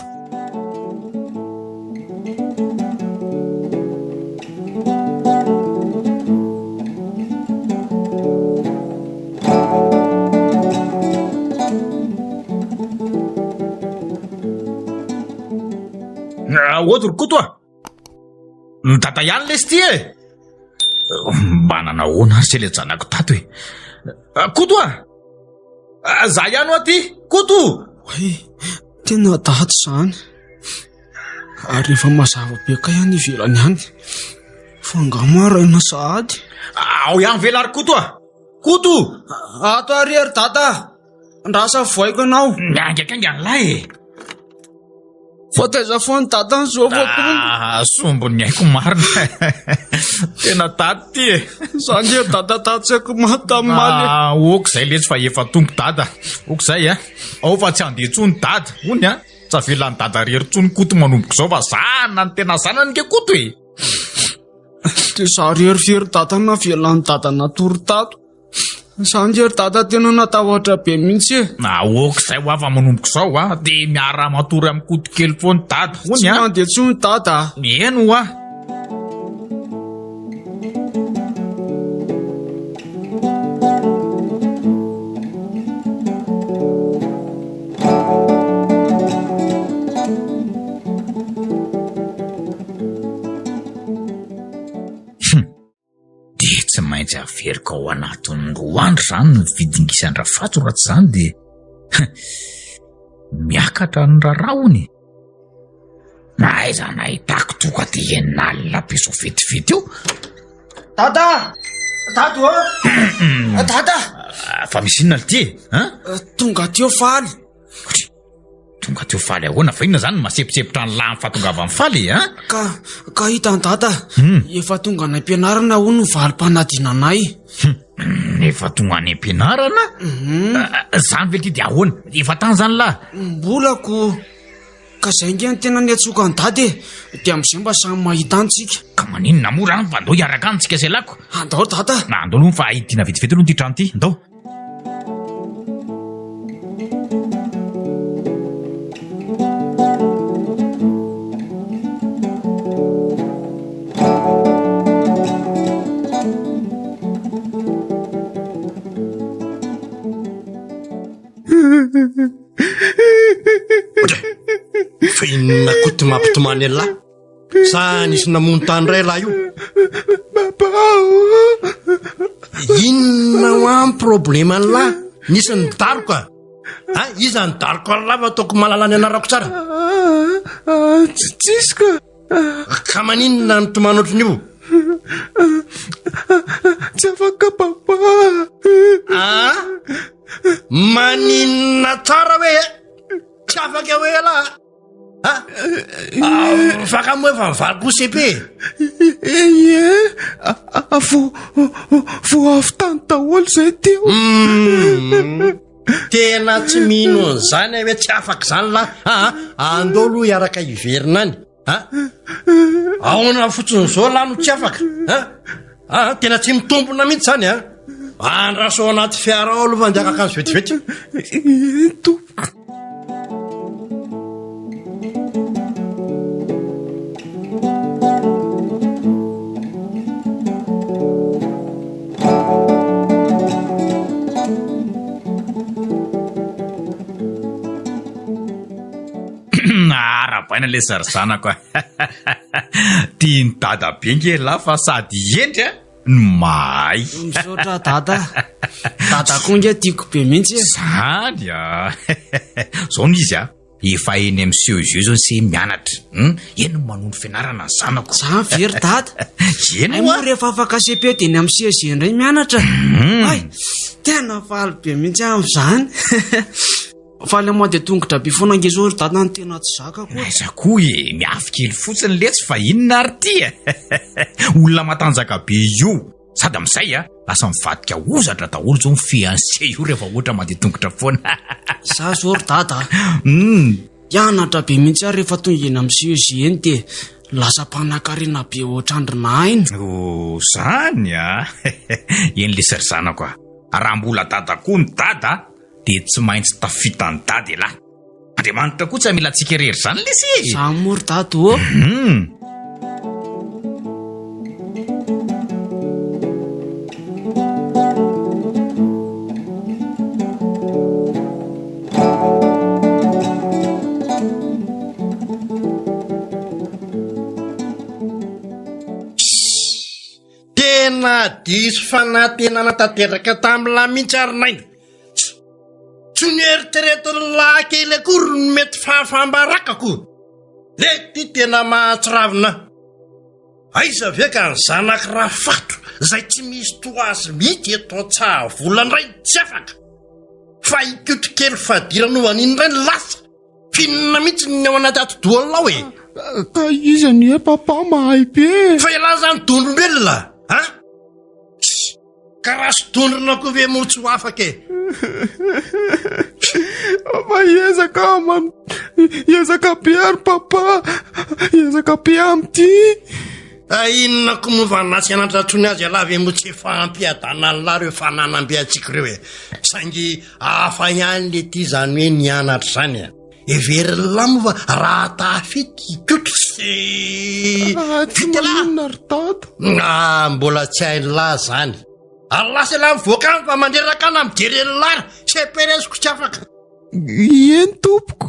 Ahoana ry Koto a? Ny dada ihany lesy ty e! Mba nanao ahoana ary se le janako tato e? Koto a! Za ihany hoa ty! Koto! Oay, tena dada izany. Ary efa mazava be kay any ivelany any. Fa angaha maraina sahady? Ao ihany ve lahy ry Koto a? Koto! Ato ary ry dada! Andrasa voaiko anao. Miaingaikainga ny lahy e. Fa taiza foana dada ny zovako. Ah, sombin'ny aiko marina. Tena dada ty e. Za nge dada tatsy aiko maty tamin'ny maly. Ah, ok zay letsy fa efa tonga dada. Ok zay a. Ao fa tsy handeha intsony dada. Hono a. Tsy avelan'i dada rery intsony Koto manomboka izao fa zanany tena zanany nge Koto e. Dia za rery very dada navelan'i dada natory tato. Za nge ry dada tena natahotra be mihitsy e. Aoka izay ho afa manomboka izao a, dia miara-matory amin'ny Koto kely foana dada, hono Tsy a. mandeha intsony dada a. Eny hoa. Dia tsy maintsy averiko ao anatin'ny roa andro izany ny vidin-gisan-dRafato raha tsy izany dia miakatra ny raharaha hono e. Na aiza nahitako tonga dia enina alina be izao vetivety io. Dada! Dada ô! Dada! Fa misy inona ity e? Hein? Tonga teo faly. Tonga teo faly ahoana fa inona zany no mahasemposempotra ny lahy amin'ny fahatongavan'ny faly e, an? Ka, ka hitan'i dada, hmm. efa tonga any am-pianarana hono ny valim-panadinanay. Hmm, efa tonga any am-pianarana? Hmm. Ah, ah, zany ve ty dia ahoana? Efa tany zany lahy? Mbola ko. Ka zay nge ny tena niantsoka an'i dada e. Dia amin'izay mba samy mahita antsika. Ka maninona moa raha fa andao hiaraka any tsika sy lako. Andao dada. Na andao aloha fa hidina vetivety aloha ity trano ity. Andao. Fa inona koa ty mampitomany an'lah? Sa nisy namono tany iray lahy io? Papa o! Inona ho an problème an'lah? Nisy nidaroka? Ha? Iza nidaroka an'lah fa ataoko mahalala ny anarako tsara? Tsy tsisy ka. Ka maninona ny tomany ohatran'io? Tsy afaka papa. Ah? Maninona tsara hoe? Tsy afaka hoe lah? Ah, fa ka moa efa mivaly koa CP e? Ie, vo vo avy tany daholo izay teo. Hmm. Tena tsy mino an'izany aho hoe tsy afaka izany lahy. Ah, andao aloha hiaraka hiverina any. Ah, ahoana fotsiny izao lahy no tsy afaka? Ah, ah, tena tsy mitombina mihitsy izany ah. Andraso ao anaty fiara ao aloha fa andeha haka akanjo vetivety. Eny tompoko. Arabaina le zary zanako a. Tian'i dada be nge lah fa sady hendry a. no mahay. Misaotra dada. Dada koa nge tiako be mihitsy e. Zany a! Zao no izy a, efa eny amin'ny CEG zao se mianatra. Hum, eny no manohy ny fianarana ny zanako. Zany ve ry dada? Eny Hay hoa. moa rehefa afaka CP dia eny amin'ny CEG indray mianatra. Hay, tena faly be mihitsy aho amin'izany. Fa le mandeha tongotra be foana ange zao ry dada no tena tsy zakako e. Aiza koa e, miafy kely fotsiny letsy fa inona ary ty e? Olona matanjaka be io. Sady amin'izay a, lasa mivadika hozatra daholo zao ny fiancé io rehefa ohatra mandeha tongotra foana. Za zao ry dada a, Hum. hianatra be mihitsy aho rehefa tonga eny amin'ny CEG eny dia lasa mpanankarena be ohatr'andry Naina. Oh, zany a! Eny lesy ry zanako a, raha mbola dada koa ny dada dia tsy maintsy tafita an'i dada elah. Andriamanitra koa tsy hamela antsika irery izany lesy e! Zany moa ry dada ô! Hum. Tena diso fanantenana tanteraka tamin'lah mihitsy ary Naina. Tsy noeritreretin'ny lahy kely akory ny mety fahafaham-barakako. Le ty tena mahatsiravina. Aiza ve ka ny zanak'i Rafato izay tsy misy toa azy mihitsy eto Antsahavola indray no tsy afaka. Fa i Koto kely fadiranovana iny indray no lasa. F'inona mihitsy ny ao anaty atidohan'lao e? Ka izy anie papa mahay be e. Fa ialahy izany dondrombelona a? Ka raha sy dondrona koa ve moa tsy ho afaka e? Fa hiezaka aho man, hiezaka be ary papa, hiezaka be amin'ity. Ah, inona koa moa fa na tsy hananatra intsony azy ialahy ve moa tsy efa hampiadana an'lah ireo fananam-be antsika ireo e? Saingy hafa ihany le ty izany hoe nianatra izany e. Heverin'lah moa fa raha tafita i Koto sy Ah, tsy Vita lah. maninona ry dada. Ah, mbola tsy hain'lah izany. Ary lasa ialahy mivoaka any fa mandreraka ana mijery an'lah ary. CPRS-ko tsy afaka. Eny tompoko.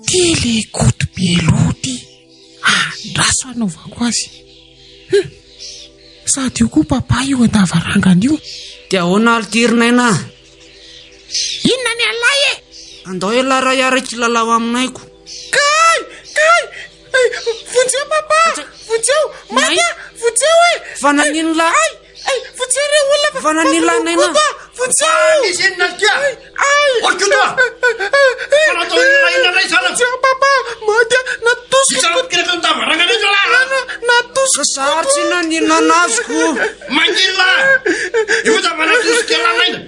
Ty le Koto be loha ty, andraso hanaovako azy. Hum! Sady io koa papa io an-davarangana io. Dia ahoana ary ty ry Naina a? Inona ny an'lahy e? Andao ialahy raha hiaraka hilalao aminay ko. Kay! Kay! Vonjeo papa! Vonjeo! Maty aho! Vonjeo e! Fa nanino lahy? Ay! Ay! Vonjeo re olona fa Fa nanino lahy Naina? Vonjeo! Misy inona ry kia? Ay! Ry Koto a! Fa natao inona inona indray izany? Vonjeo papa! Maty aho! Natosiko! Hitsara kely eto an-davarangana eto lahy a! Natosiko! Ka za ary tsy naninona anazy ko. Mangina lahy! Io fa natosika lahy Naina!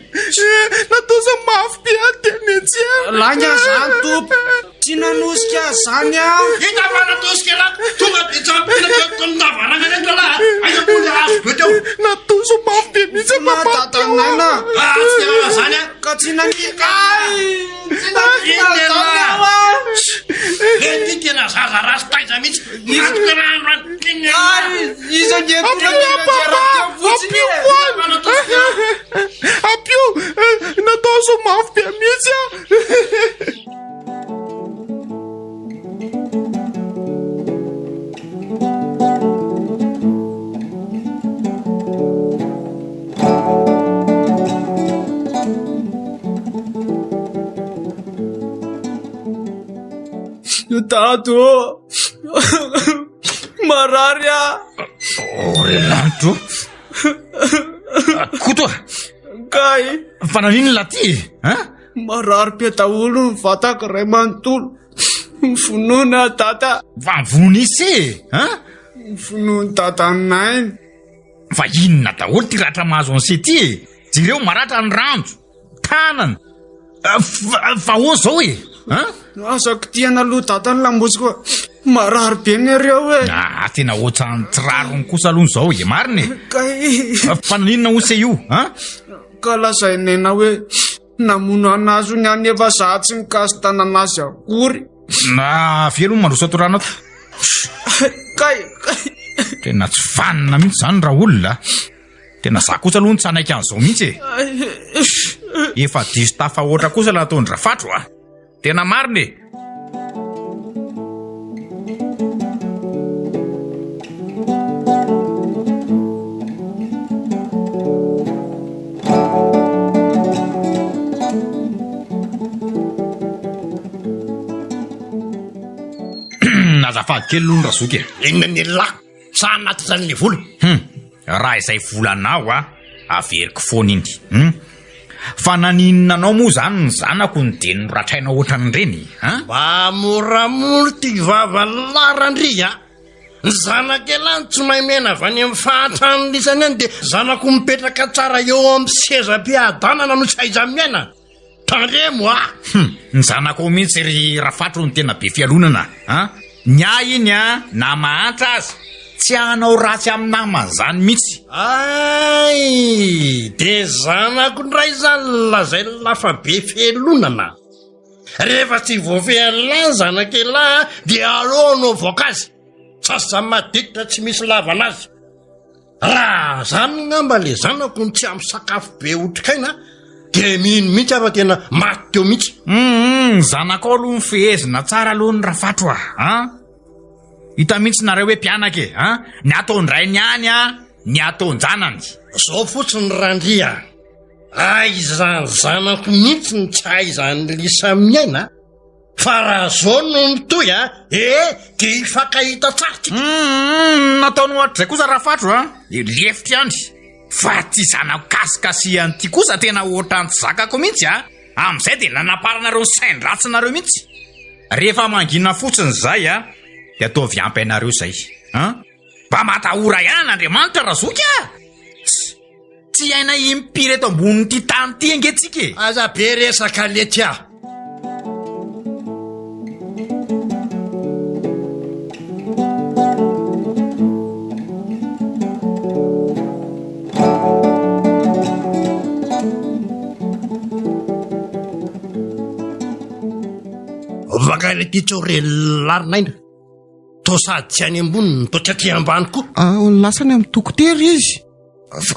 Natosiny mafy be aho dia nenjehina. Lainga zany tompo. Tsy nanosika azy zany aho. Hita fa natosika lahy. Tonga dia tsy ampina teo amin'ny lavarangana eto lahy. Aiza moa ilay hazo be teo? Natosiny mafy be mihitsy Fona papa dadan'aina. Ah, tsy tena zany ah. Ka tsy nanika ahy. Tsy nanika Inona azy zany lahy? aho ah. Le ty tena zaza ratsy taiza mihitsy. Matoka raha androany. Inona lahy? Ay, iza nge tonga Ampio dia papa! nanjera teo fotsiny Ampio e. foana! Ampio! Natosiny mafy be mihitsy aho. Dado ô! Marary aho! Oh, ry lanitra ô! Koto a! Kay! Fa naninona lahy ty e? Hein? Marary be daholo ny vatako iray manontolo. Mivonoana dada. Fa mivonoana ise e! Hein? Mivonoan'i dada Naina. Fa inona daholo ty ratra mahazo an'se ty e? Jereo maratra ny ranjo, tanana. Fa ahoana zao e? Hein? Aza kitihana aloha dada ny lamosiko fa marary be nareo e. Ah, tena ohatran'ny tsy rariny kosa aloha izao e, marina e. Kay. Fa naninona hoy se io, hein? Ka lazain'i Naina hoe namono an'azy hono aho nefa za tsy nikasi-tanana azy akory. Na avy aloha mandroso ato rano ato. Kay, kay. Tena tsy vanona mihitsy izany raha olona. Tena za kosa aloha no tsy hanaiky an'izao mihitsy e. Efa diso tafahoatra kosa ilay nataon-dRafatro a. Tena marina e. Azafady kely aloha ny razoky e. Inona ny elah? Sa anaty zany le vola? Hum, raha izay volanao a, averiko foana iny. Hum. Fa naninona anao moa zany ny zanako no dia noratrainao ohatran'ireny a? Mba moramora ty vava larandria a! Ny zanak'elah no tsy mahay miaina avy any amin'ny fahantrany lisany any dia zanako mipetraka tsara eo amin'ny sezam-piadanana no tsy aiza-miaina. Tandremo a! Hum, ny zanakao mihitsy ry Rafatro no tena be fialonana a! Ny ahy iny a, na mahantra aza, tsy hanao ratsy amin'ny namany izany mihitsy. Ay! Dia zanako indray izany lazain'lah fa be fialonana. Rehefa tsy voafehin'lah ny zanak'elah dia aleo anaovako azy. Sasa maditra tsy misy lavana azy. Raha zany ngamba le zanako no tsy ampy sakafo be otrikaina de mino mihitsy aho fa tena maty teo mihitsy. Hum, ny zanakao aloha nifehezina tsara aloha ny rafatro a, an! Hita mihitsy nareo hoe mpianaka e, an! Ny ataon-drainy ihany an, ny ataon-janany. Zao fotsiny Randria a, aizan'ny zanako mihitsy ny tsy ahaizan'i Lisa miaina. Fa raha zao no mitohy a, ee de hifankahita tsara tsika. Humm, nataony ohatr'izay kosa Rafatro a, lefitra ihany. Fa ty zanako kasikasihany ty kosa tena ohatran'ny tsy zakako mihitsy a, amin'izay de nanaparanareo ny sain-dratsinareo mihitsy. Rehefa mangina fotsiny izay a, de ataovy ampy anareo izay an. Mba matahora ihany an'Andriamanitra Razoky a! Tsy tsy hiaina impiry eto ambonin'ity tany ity ange tsika e! Aza be resaka lety a! Vaka ilay titsao re larinaina. Toa sady tsy any ambony no toa tsy aty ambany koa. Ah, lasa any amin'ny dokotera izy.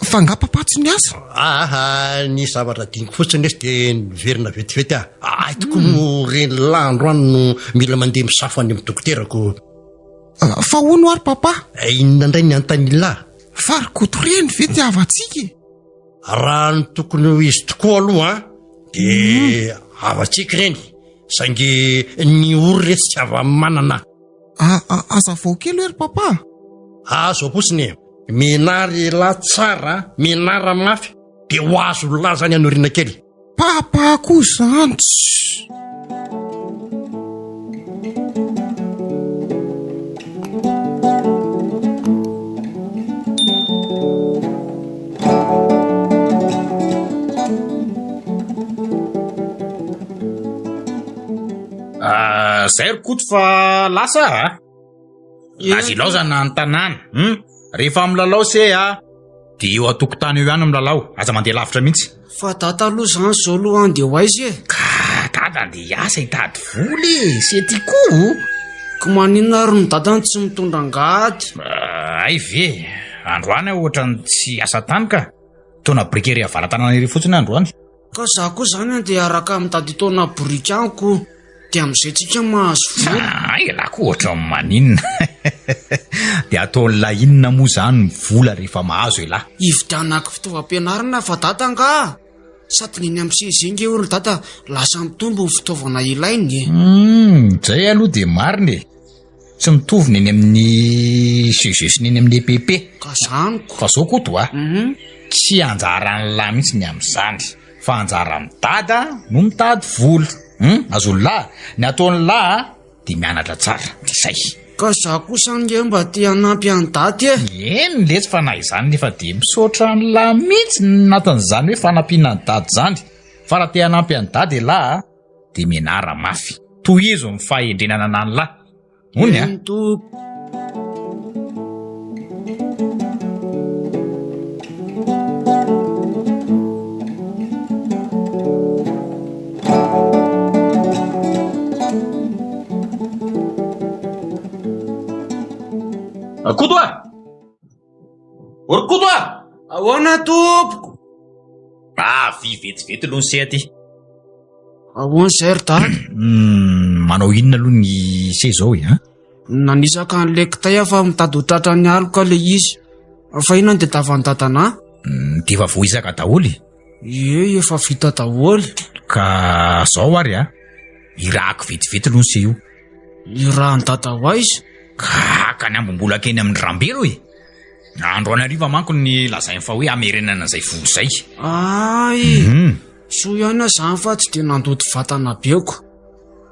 Fa angaha papa tsy niasa? Aha, ny zavatra adinoko fotsiny lesy dia niverina vetivety aho. Ay tokoa moa reny lahy androany no mila mandeha misafo any amin'ny dokotera ko. Ah, fa hono ary papa? Eh, inona indray ny antan'ila? Fa ry Koto reny ve ty havantsika e? Raha ny tokony ho izy tokoa aloha an, dia havantsika ireny. Saingy ny ory retsy tsy hava-manana. Azavao kely hoe ry papa. Azo fotsiny e. Mianara elah tsara, mianara mafy, dia ho azo laza any aoriana kely. Papa koa izany tsy. Ah, zay ry Koto fa lasa a. Aza ilaozana ny tanàna. Hmm? Rehefa milalao se a, dia eo an-tokotany eo ihany milalao, aza mandeha lavitra mihitsy. Fa dada aloha zany zao aloha andeha ho aiza e? Ka dada andeha hiasa hitady vola e, se ty koa. Ko maninona ary ny dadany tsy mitondra angady? Ah, hay ve, androany aho ohatran'ny tsy hiasa tany ka. Taona biriky ery avara-tanàna ery fotsiny aho androany. Ka za koa zany andeha hiaraka amin'i dada hitaona biriky any ko, dia amin'izay tsika mahazo vola. Ah, elah koa ohatran'ny maninona. Dia ataon'lah inona moa zany ny vola rehefa mahazo elah? Hividianako fitaovam-pianarana fa dada angaha? Sady ny eny amin'ny CEG nge hono dada lasa mitombo ny fitaovana ilainy e. Hum, zay aloha dia marina e. Tsy mitovy ny eny amin'ny CEG sy ny eny amin'ny EPP. Ka zany ko. Fa zao Koto a, tsy anjaran'lah mihitsy ny amin'izany, fa anjaran'i Dada no mitady vola. Hum, azon'lah, ny ataon'lah dia mianatra tsara, dia zay. Ka za kosa ange mba te hanampy an'i Dada e. Eny letsy fa na izany nefa dia misaotra an'lah mihitsy ny anatin'izany hoe fanampiana an'i Dada izany, fa raha te hanampy an'i Dada elah a, dia mianara mafy. Tohizo ny fahendrena ananan'lah. Ony a. Eny tompoko. Koto a! Ry Koto a! Ahoana tompoko? Avia vetivety aloha ny se aty. Ahoana izay ry dada? Hmm, manao inona aloha ny se izao e, an? Nanisaka an'ilay kitay aho fa mitady ho tratran'ny aloka ilay izy. Fa inona no tadiavan'i dadana? Hmm, dia efa voaisaka daholo e. Ie, efa vita daholo. Ka zao ary a, irahako vetivety aloha ny se io. Irahan'i dada ho aiza? Ka haka ny ambom-bola keny amin'ny Rambelo e. Androany hariva manko ny lazainy fa hoe hamerenana izay vola izay. Ay, Mhm. soa ihany aho izany fa tsy dia nandoto vatana beko.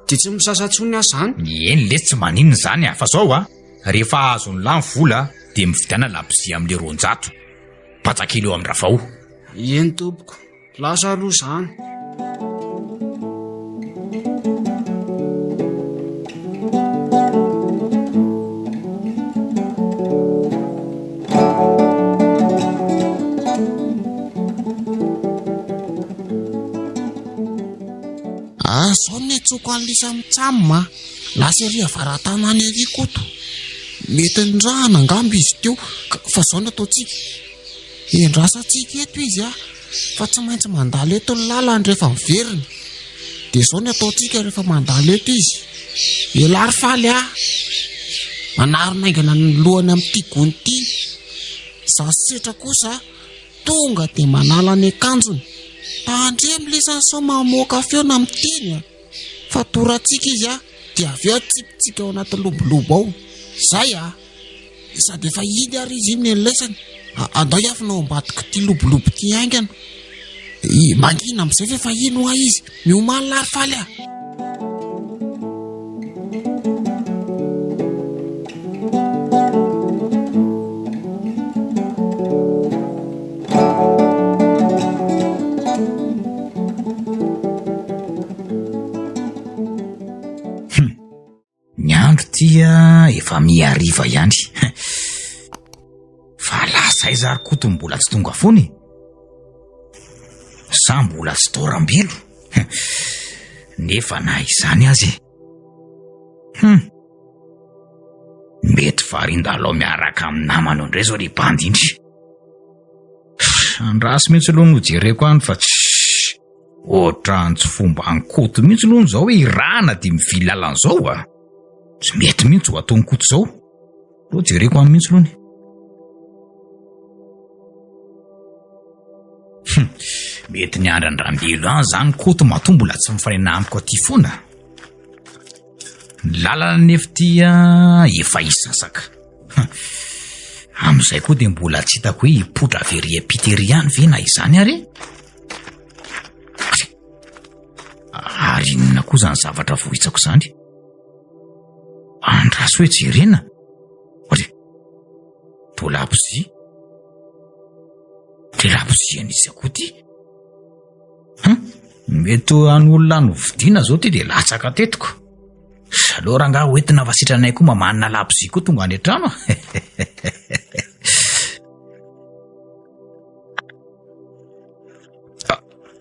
Dia tsy misasa intsony aho izany. Eny lesy tsy maninona izany a, fa zao a, rehefa azon'ny lahy ny vola dia mividiana labozia amin'ilay 200. Patsa kely eo amin'ny Rafao. Eny tompoko, lasa aloha izany. Ah, zao ny antsoiko an'i Lisa mitsam a. Lasa ery avara-tanàna ery Koto. Mety nirahana angamba izy teo fa zao no ataontsika. Endrasantsika eto izy a, fa tsy maintsy mandalo eto ny lalany rehefa miverina. Dia zao no ataontsika rehefa mandalo eto izy. Elah ry Faly a! Manarona haingana ny lohany amin'ity gony ity. Za setra kosa tonga dia manala ny akanjony. Tandremo lesany sao mamoaka feo na miteny a! Fatorantsika izy a, dia avy eo atsipitsika ao anaty lobolobo ao. Zay a! Sady efa iny ary izy iny ny an'laisany. Andao hiafina ao ambadik'ity lobolobo ity haingana. Mangina amin'izay fa efa iny hoa izy. Miomany lahy ry Faly a! Ny andro ity efa miha hariva ihany. Fa lasa aiza ary Koto mbola tsy tonga foana e? Sa mbola tsy tao Rambelo? Nefa na izany aza e. Hum. Mety varin-dalao miaraka amin'ny namany eo indray izao ry bandy indry. Andraso mihitsy aloha no jereko any fa tsy ohatran'ny tsy fomba an'i Koto mihitsy aloha izao hoe irahana dia mivily lalana izao a. Tsy mety mihitsy ho ataon'i Koto izao. Aloha jereko any mihitsy aloha ny. Hum, mety niandry an-dRambelo any izany Koto matoa mbola tsy mifanena amiko aty foana. Ny lalana anefa ity efa hisasaka. Amin'izay koa dia mbola tsy hitako hoe hipoitra avy ery am-pita ery ihany ve na izany ary e? Ary inona koa izany zavatra vohitsako izany? Andraso hoe jerena. Ory, toa labozia. Dia labozia an'iza koa ity? Hum, mety ho an'olona novidiana izao ity dia latsaka tetiko. Aleo rangahy hoentina fa sitranay koa mamanina labozia koa tonga any an-trano.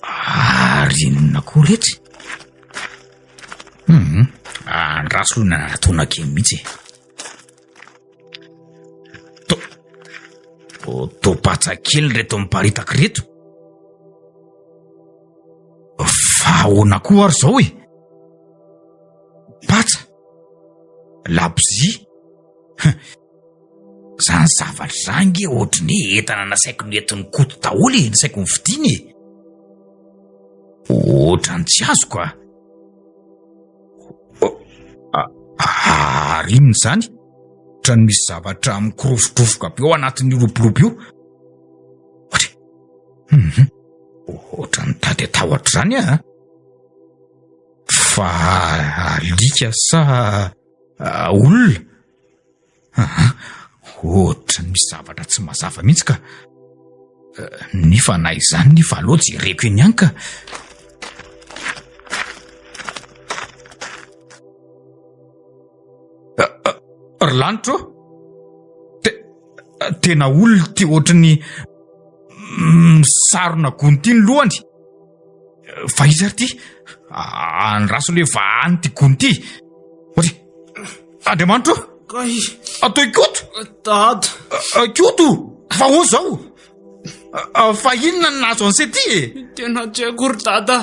Ary inona koa retsy? Hum, andraso aloha nanatona kely mihitsy e. To, to patsa kely reto miparitaka reto. Fa ahoana koa ary izao e? Patsa, labozia. Zany zavatra zany nge ohatry ny hoe entana nasaiko nentin'i Koto daholo e, nasaiko novidiana e. Ohatran'ny tsy azoko a. Ary inona izany? Ohatran'ny misy zavatra mikorofodrofoka be ao anatin'io lobolobo io. Ohatry, mhm. Ohatran'ny tady atahotra izany aho. Fa alika sa olona? Aha, ohatran'ny misy zavatra tsy mazava mihitsy ka. Nefa na izany nefa aleo jereko eny ihany ka. Ry lanitra ô! Tena olona ity ohatry ny misarona gony ity ny lohany. Fa iza ary ity? Andraso le vahany ity gony ity. Ory, Andriamanitra ô! Kay. Atao i Koto! Dada. Koto! Fa ahoana izao? Fa inona no nahazo an'i Sety e? Tena tsy haiko ry dada.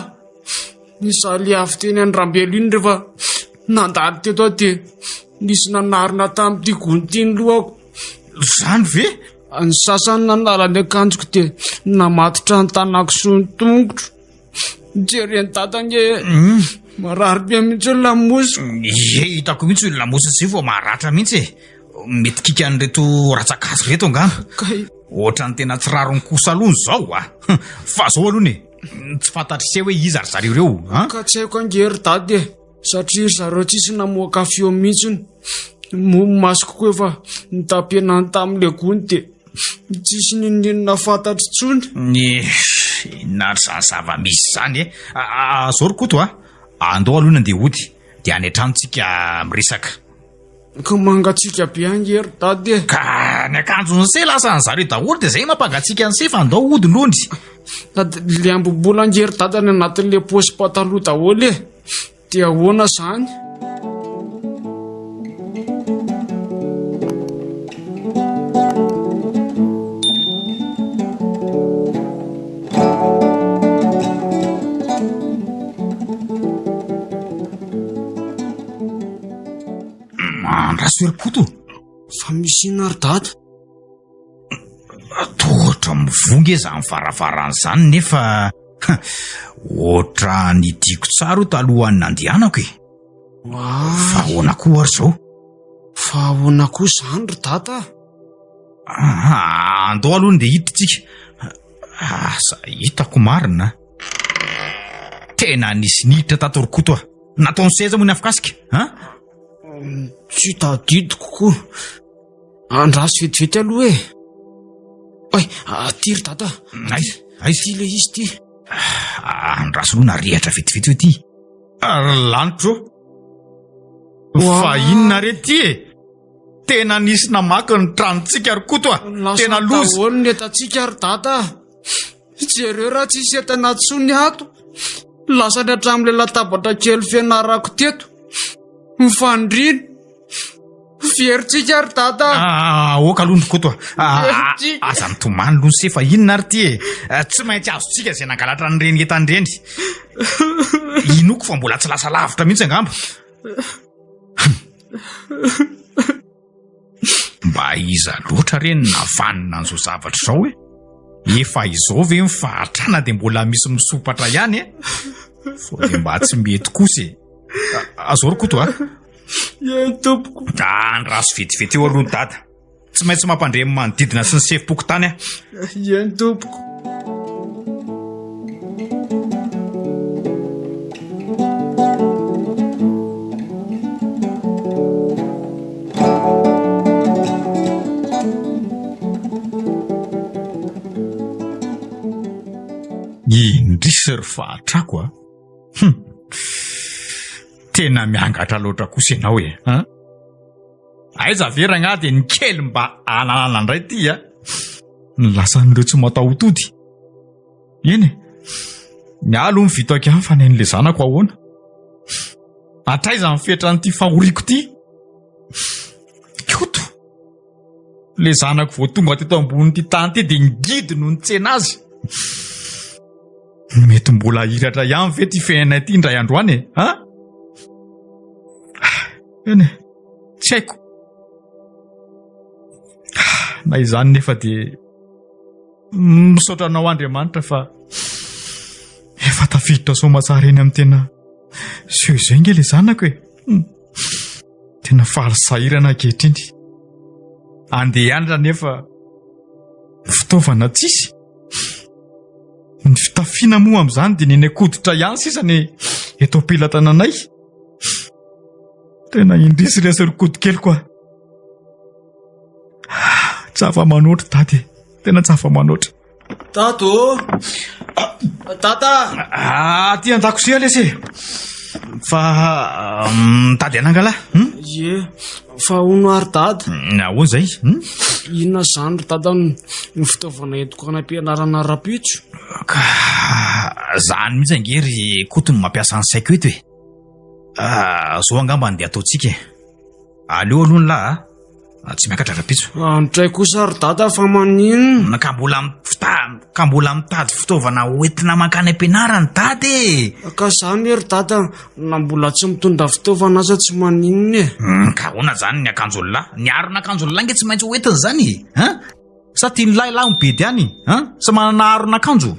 Izaho le avy teny Andrambelo iny rehefa nandalo teto aho dia nisy nanarona tamin'ity gony ity ny lohako. Izany ve? Ny sasany nanala ny akanjoko dia namatotra ny tanako sy ny tongotro. Jeren'i dada ange marary be mihitsy ny lamosiko. Ie, hitako mihitsy io lamosina izay vao maratra mihitsy e. Mety kikan'ireto rantsan-kazo ireto angamba. Kay. Ohatran'ny tena tsy rariny kosa aloha izao a. Fa zao aloha e, tsy fantatr'i se hoe iza ry zareo ireo a. Ka tsy haiko ange ry dada e, satria ry zareo tsisy namoaka feo mihitsiny. Moa ny masoko koa efa nitapenany tamin'ilay gony dia tsisy n'inon'inona fantatro intsony. Inona ary izany zava-misy izany e? Zao ry Koto a, andao aloha nandeha hody dia any an-trano tsika miresaka. Ka mangatsiaka be ange ry dada e. Ka ny akanjon'ny se lasa any zareo daholo dia zay mampangatsiaka ny se fa andao hody lony. Dada, le ambom-bola ange ry dada any anatin'le paosy pataloha daholo e. Dia ahoana zany? Andraso ry Koto. Fa misy inona ry dada? Toa ohatra mivoha nge izany varavarana izany nefa ohatra nidiako tsara io talohan'ny nandehanako e. Fa ahoana koa ary izao? Fa ahoana koa izany ry dada? Ah, andao aloha ndeha hiditra tsika. Asa hitako marina. Tena nisy niditra tato ry Koto a. Nataony seza moa ny afokasika, an? Tsy tadidiko koa. Andraso vetivety aloha e. Oay, aty ry dada. Aiza? Aiza? Ty le izy ty. Andraso aloha narehatra vetivety eo ty. Ry lanitro. Fa inona re ty e? Tena nisy namaky ny tranontsika ry Koto a. Tena loza. Daholo ny entantsika ry dada. Jereo raha tsisy entana intsony ato. Lasany hatramin'ilay latabatra kely fianarako teto. Ny fandriana. Verintsika ry dada. Ah, aoka aloha ny Koto a. Ah, Verintsika. aza mitomany aloha se fa inona ary ty e? Ah, Tsy maintsy azontsika izay nangalatra an'ireny entana ireny. Inoako fa mbola tsy lasa lavitra mihitsy angamba. Mba iza loatra re no navanona an'izao zavatra izao e? Efa izao ve ny fahatrana dia mbola misy misompatra ihany e? Sao dia mba tsy mety kosa e? Azao ry Koto a! Eny tompoko. Andraso vetivety eo aloha dada. Tsy maintsy mampandre ny manodidina sy ny sefom-pokontany aho. Eny tompoko. Indrisy ry fahatrako a! Hum! Tena miangatra loatra kosa ianao e! An? Aiza ve rangah dia ny kely mba ananana indray ity a! Ny lasan'ireo tsy mataho-tody. Eny e! Ny ahy aloha ny vitako ihany fa ny an'ilay zanako ahoana? Hatraiza ny fetran'ity fahoriako ity? Koto! Ilay zanako vao tonga teto ambonin'ity tany ity dia ngidy no nitsena azy. Mety mbola hiratra ihany ve ity fiainana ity indray andro any e? An? Eny e, tsy haiko. Na izany nefa dia misaotra anao Andriamanitra fa efa tafiditra soamatsara eny amin'ny tena seho izay nge le zanako e. Hmm. Tena faly sahirana ankehitriny. Andeha hianatra nefa fitaovana tsisy. Ny fitafiana moa amin'izany dia neny an-koditra ihany sisa ny eto am-pelatananay. Tena indrisy ry Koto keliko a. Tsy afa-manoatra dada e. Tena tsy afa-manoatra. Dada ô! Dada! Ah, aty an-dakozia lesy e. Fa mitady anangalahy. Hmm? Ie, fa hono ary dada. Hmm, ahoana izay? Hmm? Inona izany ry dada ny fitaovana entiko any am-pianarana rahampitso? Ka zany mihitsy ange ry Koto no mampiasa ny saiko eto e. Ah, zao angamba no dia ataontsika e. Aleo aloha ny lahy a. Tsy miakatra rahampitso. Andray kosa ry dada fa maninona? Ka mbola mifta- ka mbola mitady fitaovana hoentina mankany am-pianarana dada e. Ka zany ry dada na mbola tsy mitondra fitaovana aza tsy maninona e. Hmm, ka ahoana zany ny akanjon'lahy? Ny aron'akanjon'lahy nge tsy maintsy hoentina zany e. Hein? Sa tian'lahy lahy mibedy any? Hein? Sa manana aron'akanjo?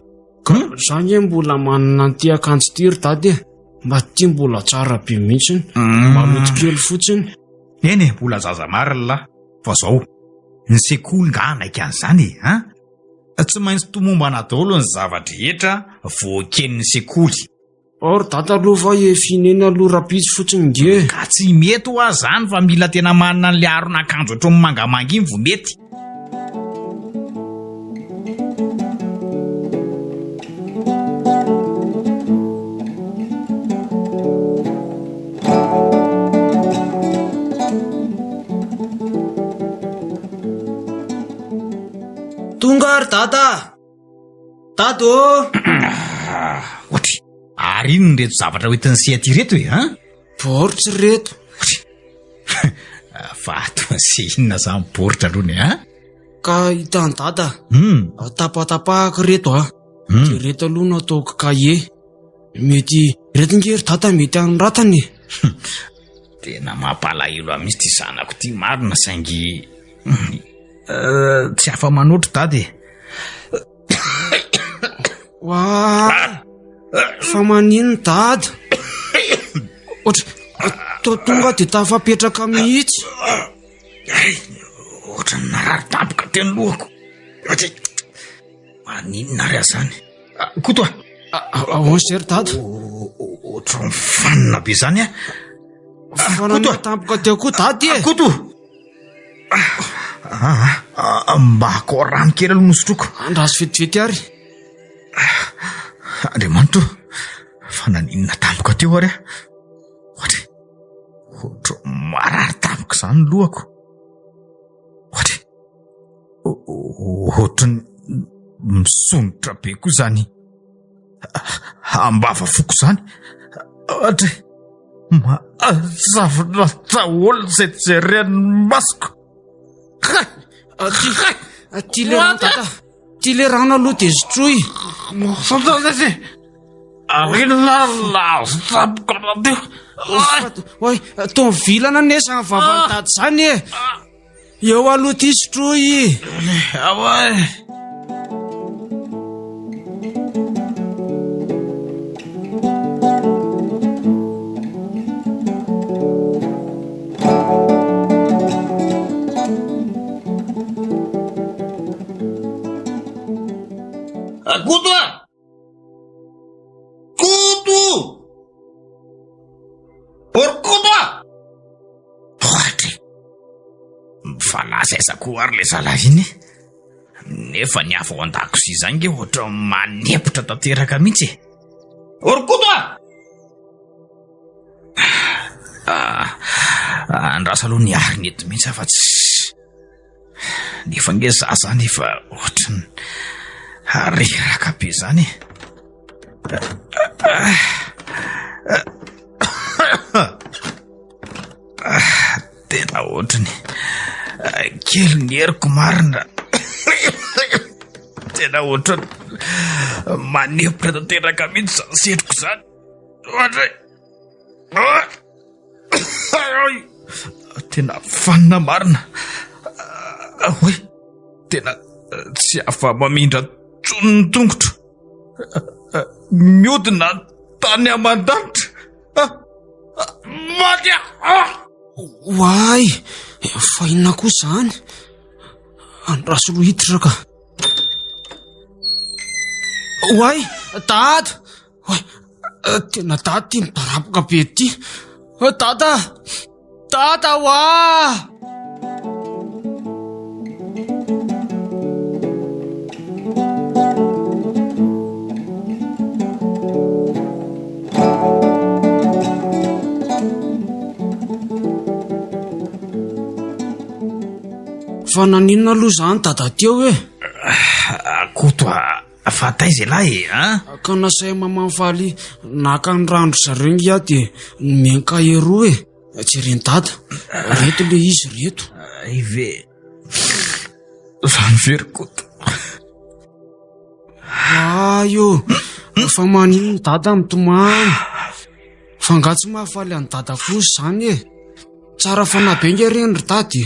Ka za nge mbola manana an'ity akanjo ity ry dada e. Mba ty mbola tsara be mihitsiny. Maloto kely fotsiny. Eny e, mbola zaza marina lahy. Fa zao, ny sekoly nga hanaiky an'izany e, an? Tsy maintsy tomombana daholo ny zava-drehetra voaken'ny sekoly. Ao ry dada aloha fa efa eny aloha rahampitso fotsiny nge. Ka tsy mety hoa zany fa mila tena manana an'le aron'akanjo ohatran'ny mangamanga iny vao mety. Tonga ary dada! Dada ô! Ohatry, ary inona ireto zavatra hoentin'ny se aty ireto e, an? Baoritra ireto. Fa ataon'ny se inona izany baoritra aloha ny, an? Ka hitan'i dada, Hmm. tapatapahako ireto a. Hmm. Dia ireto aloha no ataoko kahie. Mety, ireto nge ry dada mety hanoratana e. Tena mampalahelo ahy mihitsy ity zanako ity marina saingy tsy afa-manoatra dada e. Oa! Fa maninona dada? Ohatry toa tonga dia tafapetraka mihitsy. Ay, ohatran'ny narary tampoka teo ny lohako. Ohatry maninona ary aho izany? Ah, Koto a! Ahoana izay ry dada? Ohatran'ny fanina be izany a. Fa nanina tampoka teo koa dada e. Koto! Ah, mba akao rano kely aloha no sotroiko. Andraso vetivety ary. Andriamanitra o, fa naninona tampoka teo ary aho? Ohatry, ohatry marary tampoka izany ny lohako. Ohatry, ohatry ny misondrotra be koa izany ambava foko izany. Ohatry, mahazavona daholo izay jeren'ny masoko. Aty, aty le rano dada. Ty le rano aloha de sotroy. Oay, toa mivilana anie zany vavan'i dada zany e. Eo aloha ty sotroy. Koto a! Koto! Or Koto a! Ohatry! Fa lasa aiza koa ary le zalahy iny? Nefa ny avy ao an-dakozia izany nge ohatra manempotra tanteraka mihitsy e! Or Koto a! Ah, andraso aloha ny arina eto mihitsy aho fa tsy... Nefa nge za zany efa ohatran'ny reraka be zany e. Tena ohatran'ny kely ny heriko marina. Tena ohatran'ny manempotra tanteraka mihitsy zany setroko zany. Ohatry. Tena fanina marina. Oay, tena tsy afa-mamindra intsony ny tongotro. Miodina tany aman-danitra. Maty aho! Oay, fa inona koa izany? Andraso aloha hiditra ka. Oay, dada! Oay, tena dada ty midaraboka be ty. Dada! Dada oa! Fa naninona aloha izany dada teo e? Koto a! Fa taiza ialahy e, an? Ka nasain'i Maman Faly naka ny rano ry zareo nge aho dia nomeny kahie roa e. Jeren'i Dada, reto le izy reto. Zay ve? Zany ve ry Koto? Oay ô, fa maninona dada mitomany? Fa nga tsy mahafaly an'i dada kosa izany e? Tsara fanahy be nge reny ry dada e.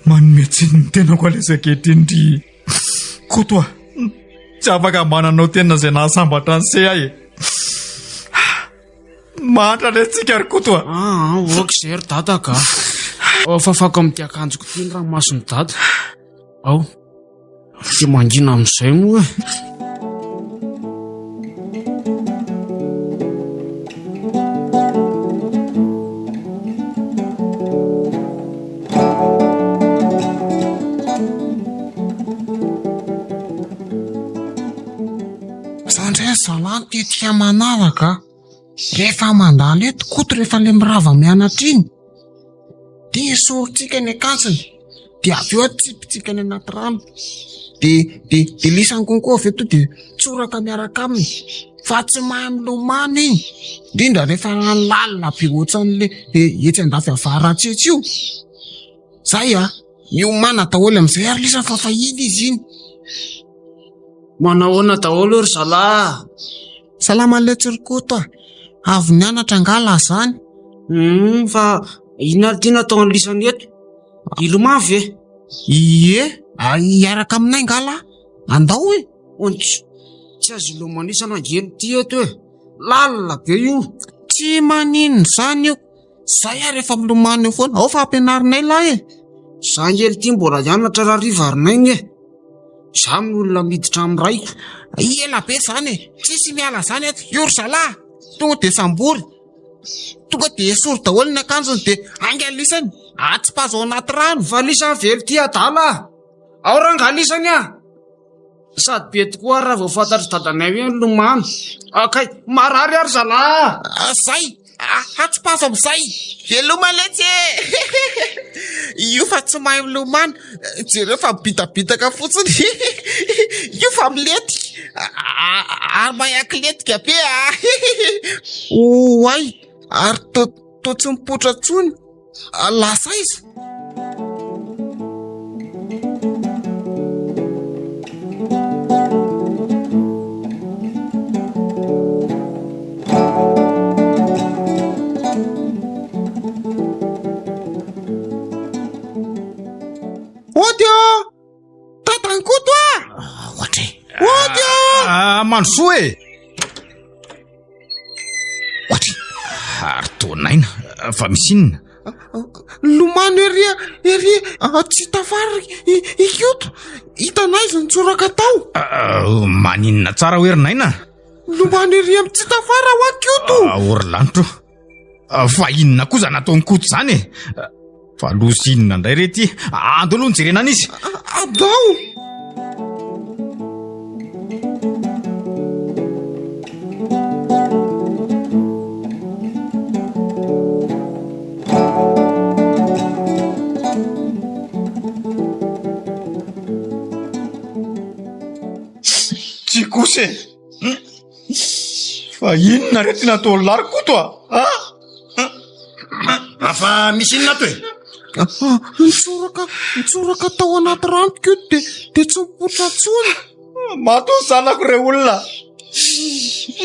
Manome tsiny ny tenako alaiza ankehitriny ry Koto a. Tsy afaka mba nanao tena izay nahasambatra an'i Se ahy e. Mahantra indray tsika ry Koto a. Ah, ok izay ry dada ka. Fafako amin'ity akanjoko ity ny ranomason'i dada. Ao. Dia mangina amin'izay moa e. Za ndray zalahy ny tetika manaraka a. Rehefa mandalo eto Koto rehefa le mirava mianatra iny dia esorintsika ny akanjony dia avy eo atsipitsika any anaty rano dia dia dia lisany konko avy eo to dia tsoraka miaraka aminy fa tsy mahay milomano iny indrindra rehefa rano lalina be ohatran'le etsy andafy avaratsy etsy io zay a miomàna daholo amin'izay ary lisany fa fahiny izy iny. Manao ahoana daholo ry zalahy? Salama letsy ry Koto a! Avy nianatra angaha lahy zany? Hum, fa inona ary ity natao an'lisany eto? Hilomano ve? Ie, hiaraka aminay angaha lahy? Andao e! Ontsy, tsy azo ilomanisana ange ity eto e! Lalina be io! Tsy maninona izany io, zay ary efa milomano eo foana, ao fa ampianarinay lahy e! Za ange ity mbola hianatra rahariva ry Naina e! Za no olona miditra amin'ny raiko. Ela be zany e! Tsisy miala zany eto, io ry zalahy! Tonga de sambory, tonga de esory daholo ny akanjony de ainga lisany, atsipazo ao anaty rano. Fa lisany velo ty adala a! Ao rangaha lisany a! Sady be tokoa ary raha vao fantatr'i dadanay hoe nilomano. Ah, kay, marary ary zalahy! Ah, zay! Ah, atsipazo amin'izay! Veloma letsy e! Io fa tsy mahay milomano. Jereo fa mibitabitaka fotsiny. Io fa milety. Ary mahay akiletika be ah! Oay! Ary toa tsy mipoitra intsony. Lasa aiza? Ody ô! Dadan'i Koto a! Ohatra e. Ody ô! Ah, mandrosoa e! Ohatry! Ary toa naina, fa misy inona? Lomano ery ery tsy tafara i Ikoto. Hitanay izy nitsoraka tao. Maninona tsara hoe ry Naina? Lomano ery amin'ny tsy tafara hoa Koto. O ry lanitro. Fa inona koa izany ataon'i Koto izany e? Fa loza inona indray re ity? Andao aloha nijerena an'izy. Andao! Tsy kosa e! Fa inona re ty nataon'i lahy ry Koto a? Ah, fa misy inona ato e? Ah, nitsoraka, nitsoraka tao anaty rano Koto de, de tsy nipoitra intsony. Maty ny zanako re olona.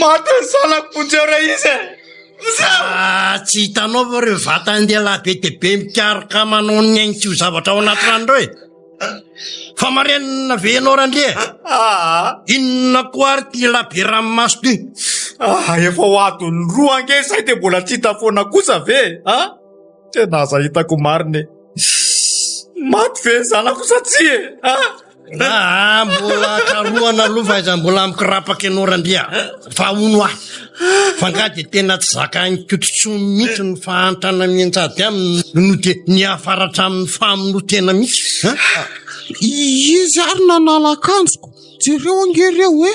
Maty ny zanako, vonjeo re izy e. Ah, tsy hitanao va ireo vatan-dehilahy be dia be mikaroka manao ny ainy tsy ho zavatra ao anaty rano ireo e? Fa marenina ve ianao Randria e? Ah. Inona koa ary ty labe ranomaso ty? Ah, efa ho adiny roa ange izay dia mbola tsy hita foana kosa ve e? Ah, tena aza hitako marina e. Maty ve ny zanako sa tsia e? Ah. Ah, mbola karohana aloha fa aiza mbola mikirapaka ianao Randria. Fa hono aho, fa nga dia tena tsy zakan'i Kototsony mihitsy ny fahantrana mianjady aminy no dia niafara hatramin'ny famonoan-tena mihitsy an? Izy ary nanala akanjoko, jereo ange ireo e,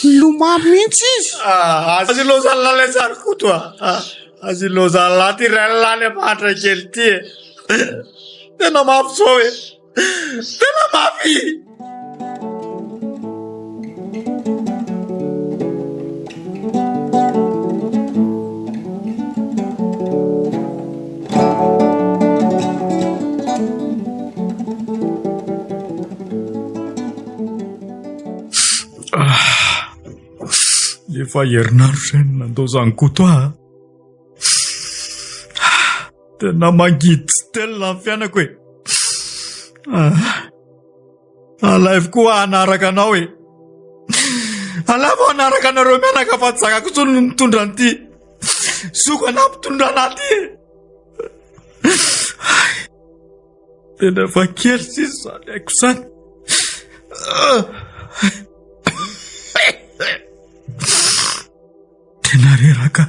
nilomano mihitsy izy. Ah, aza ilozan'lah ilay sary Koto a! Ah, aza ilozan'lah ty rain'lah any am-pahantra kely ty e! Tena mafy zao e! Tena mafy! Efa herinandro izay no nandaozan'i Koto ahy. Tena mangidy tsy telina ny fiainako e. Ah. Alaivo koa hanaraka anao e. Alaivo hanaraka anareo mianaka fa tsy zakako intsony ny mitondra an'ity zoka nampitondra anah ty e. Tena efa kely sisa izany aiko izany. Tena reraka.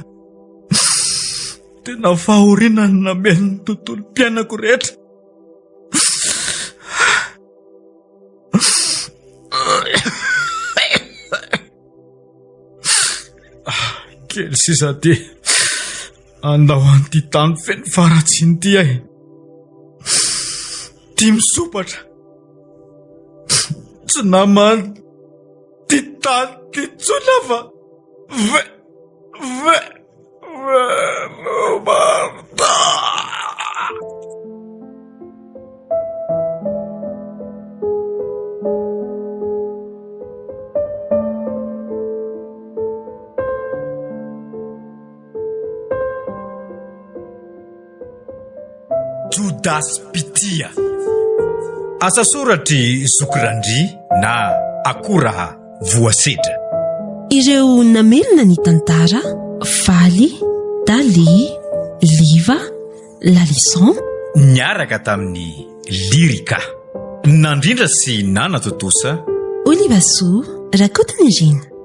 Tena fahoriana ny nameno ny tontolom-piainako rehetra. Kely sisa ty. Andao an'ity tany feno faharatsiana ity aho. Tia misopatra. Tsy naman'ny ty tany ty intsony aho fa ve ve Roberta. Jodasy Mpitia. Asa soratr'i Zoky Randria na Akora Voasedra. Ireo namelona ny tantara, Faly, Dali, Liva, Lalison. Niaraka tamin'i Lyrica. Nandrindra sy nanatontosa. Olivasoa Rakotonirina.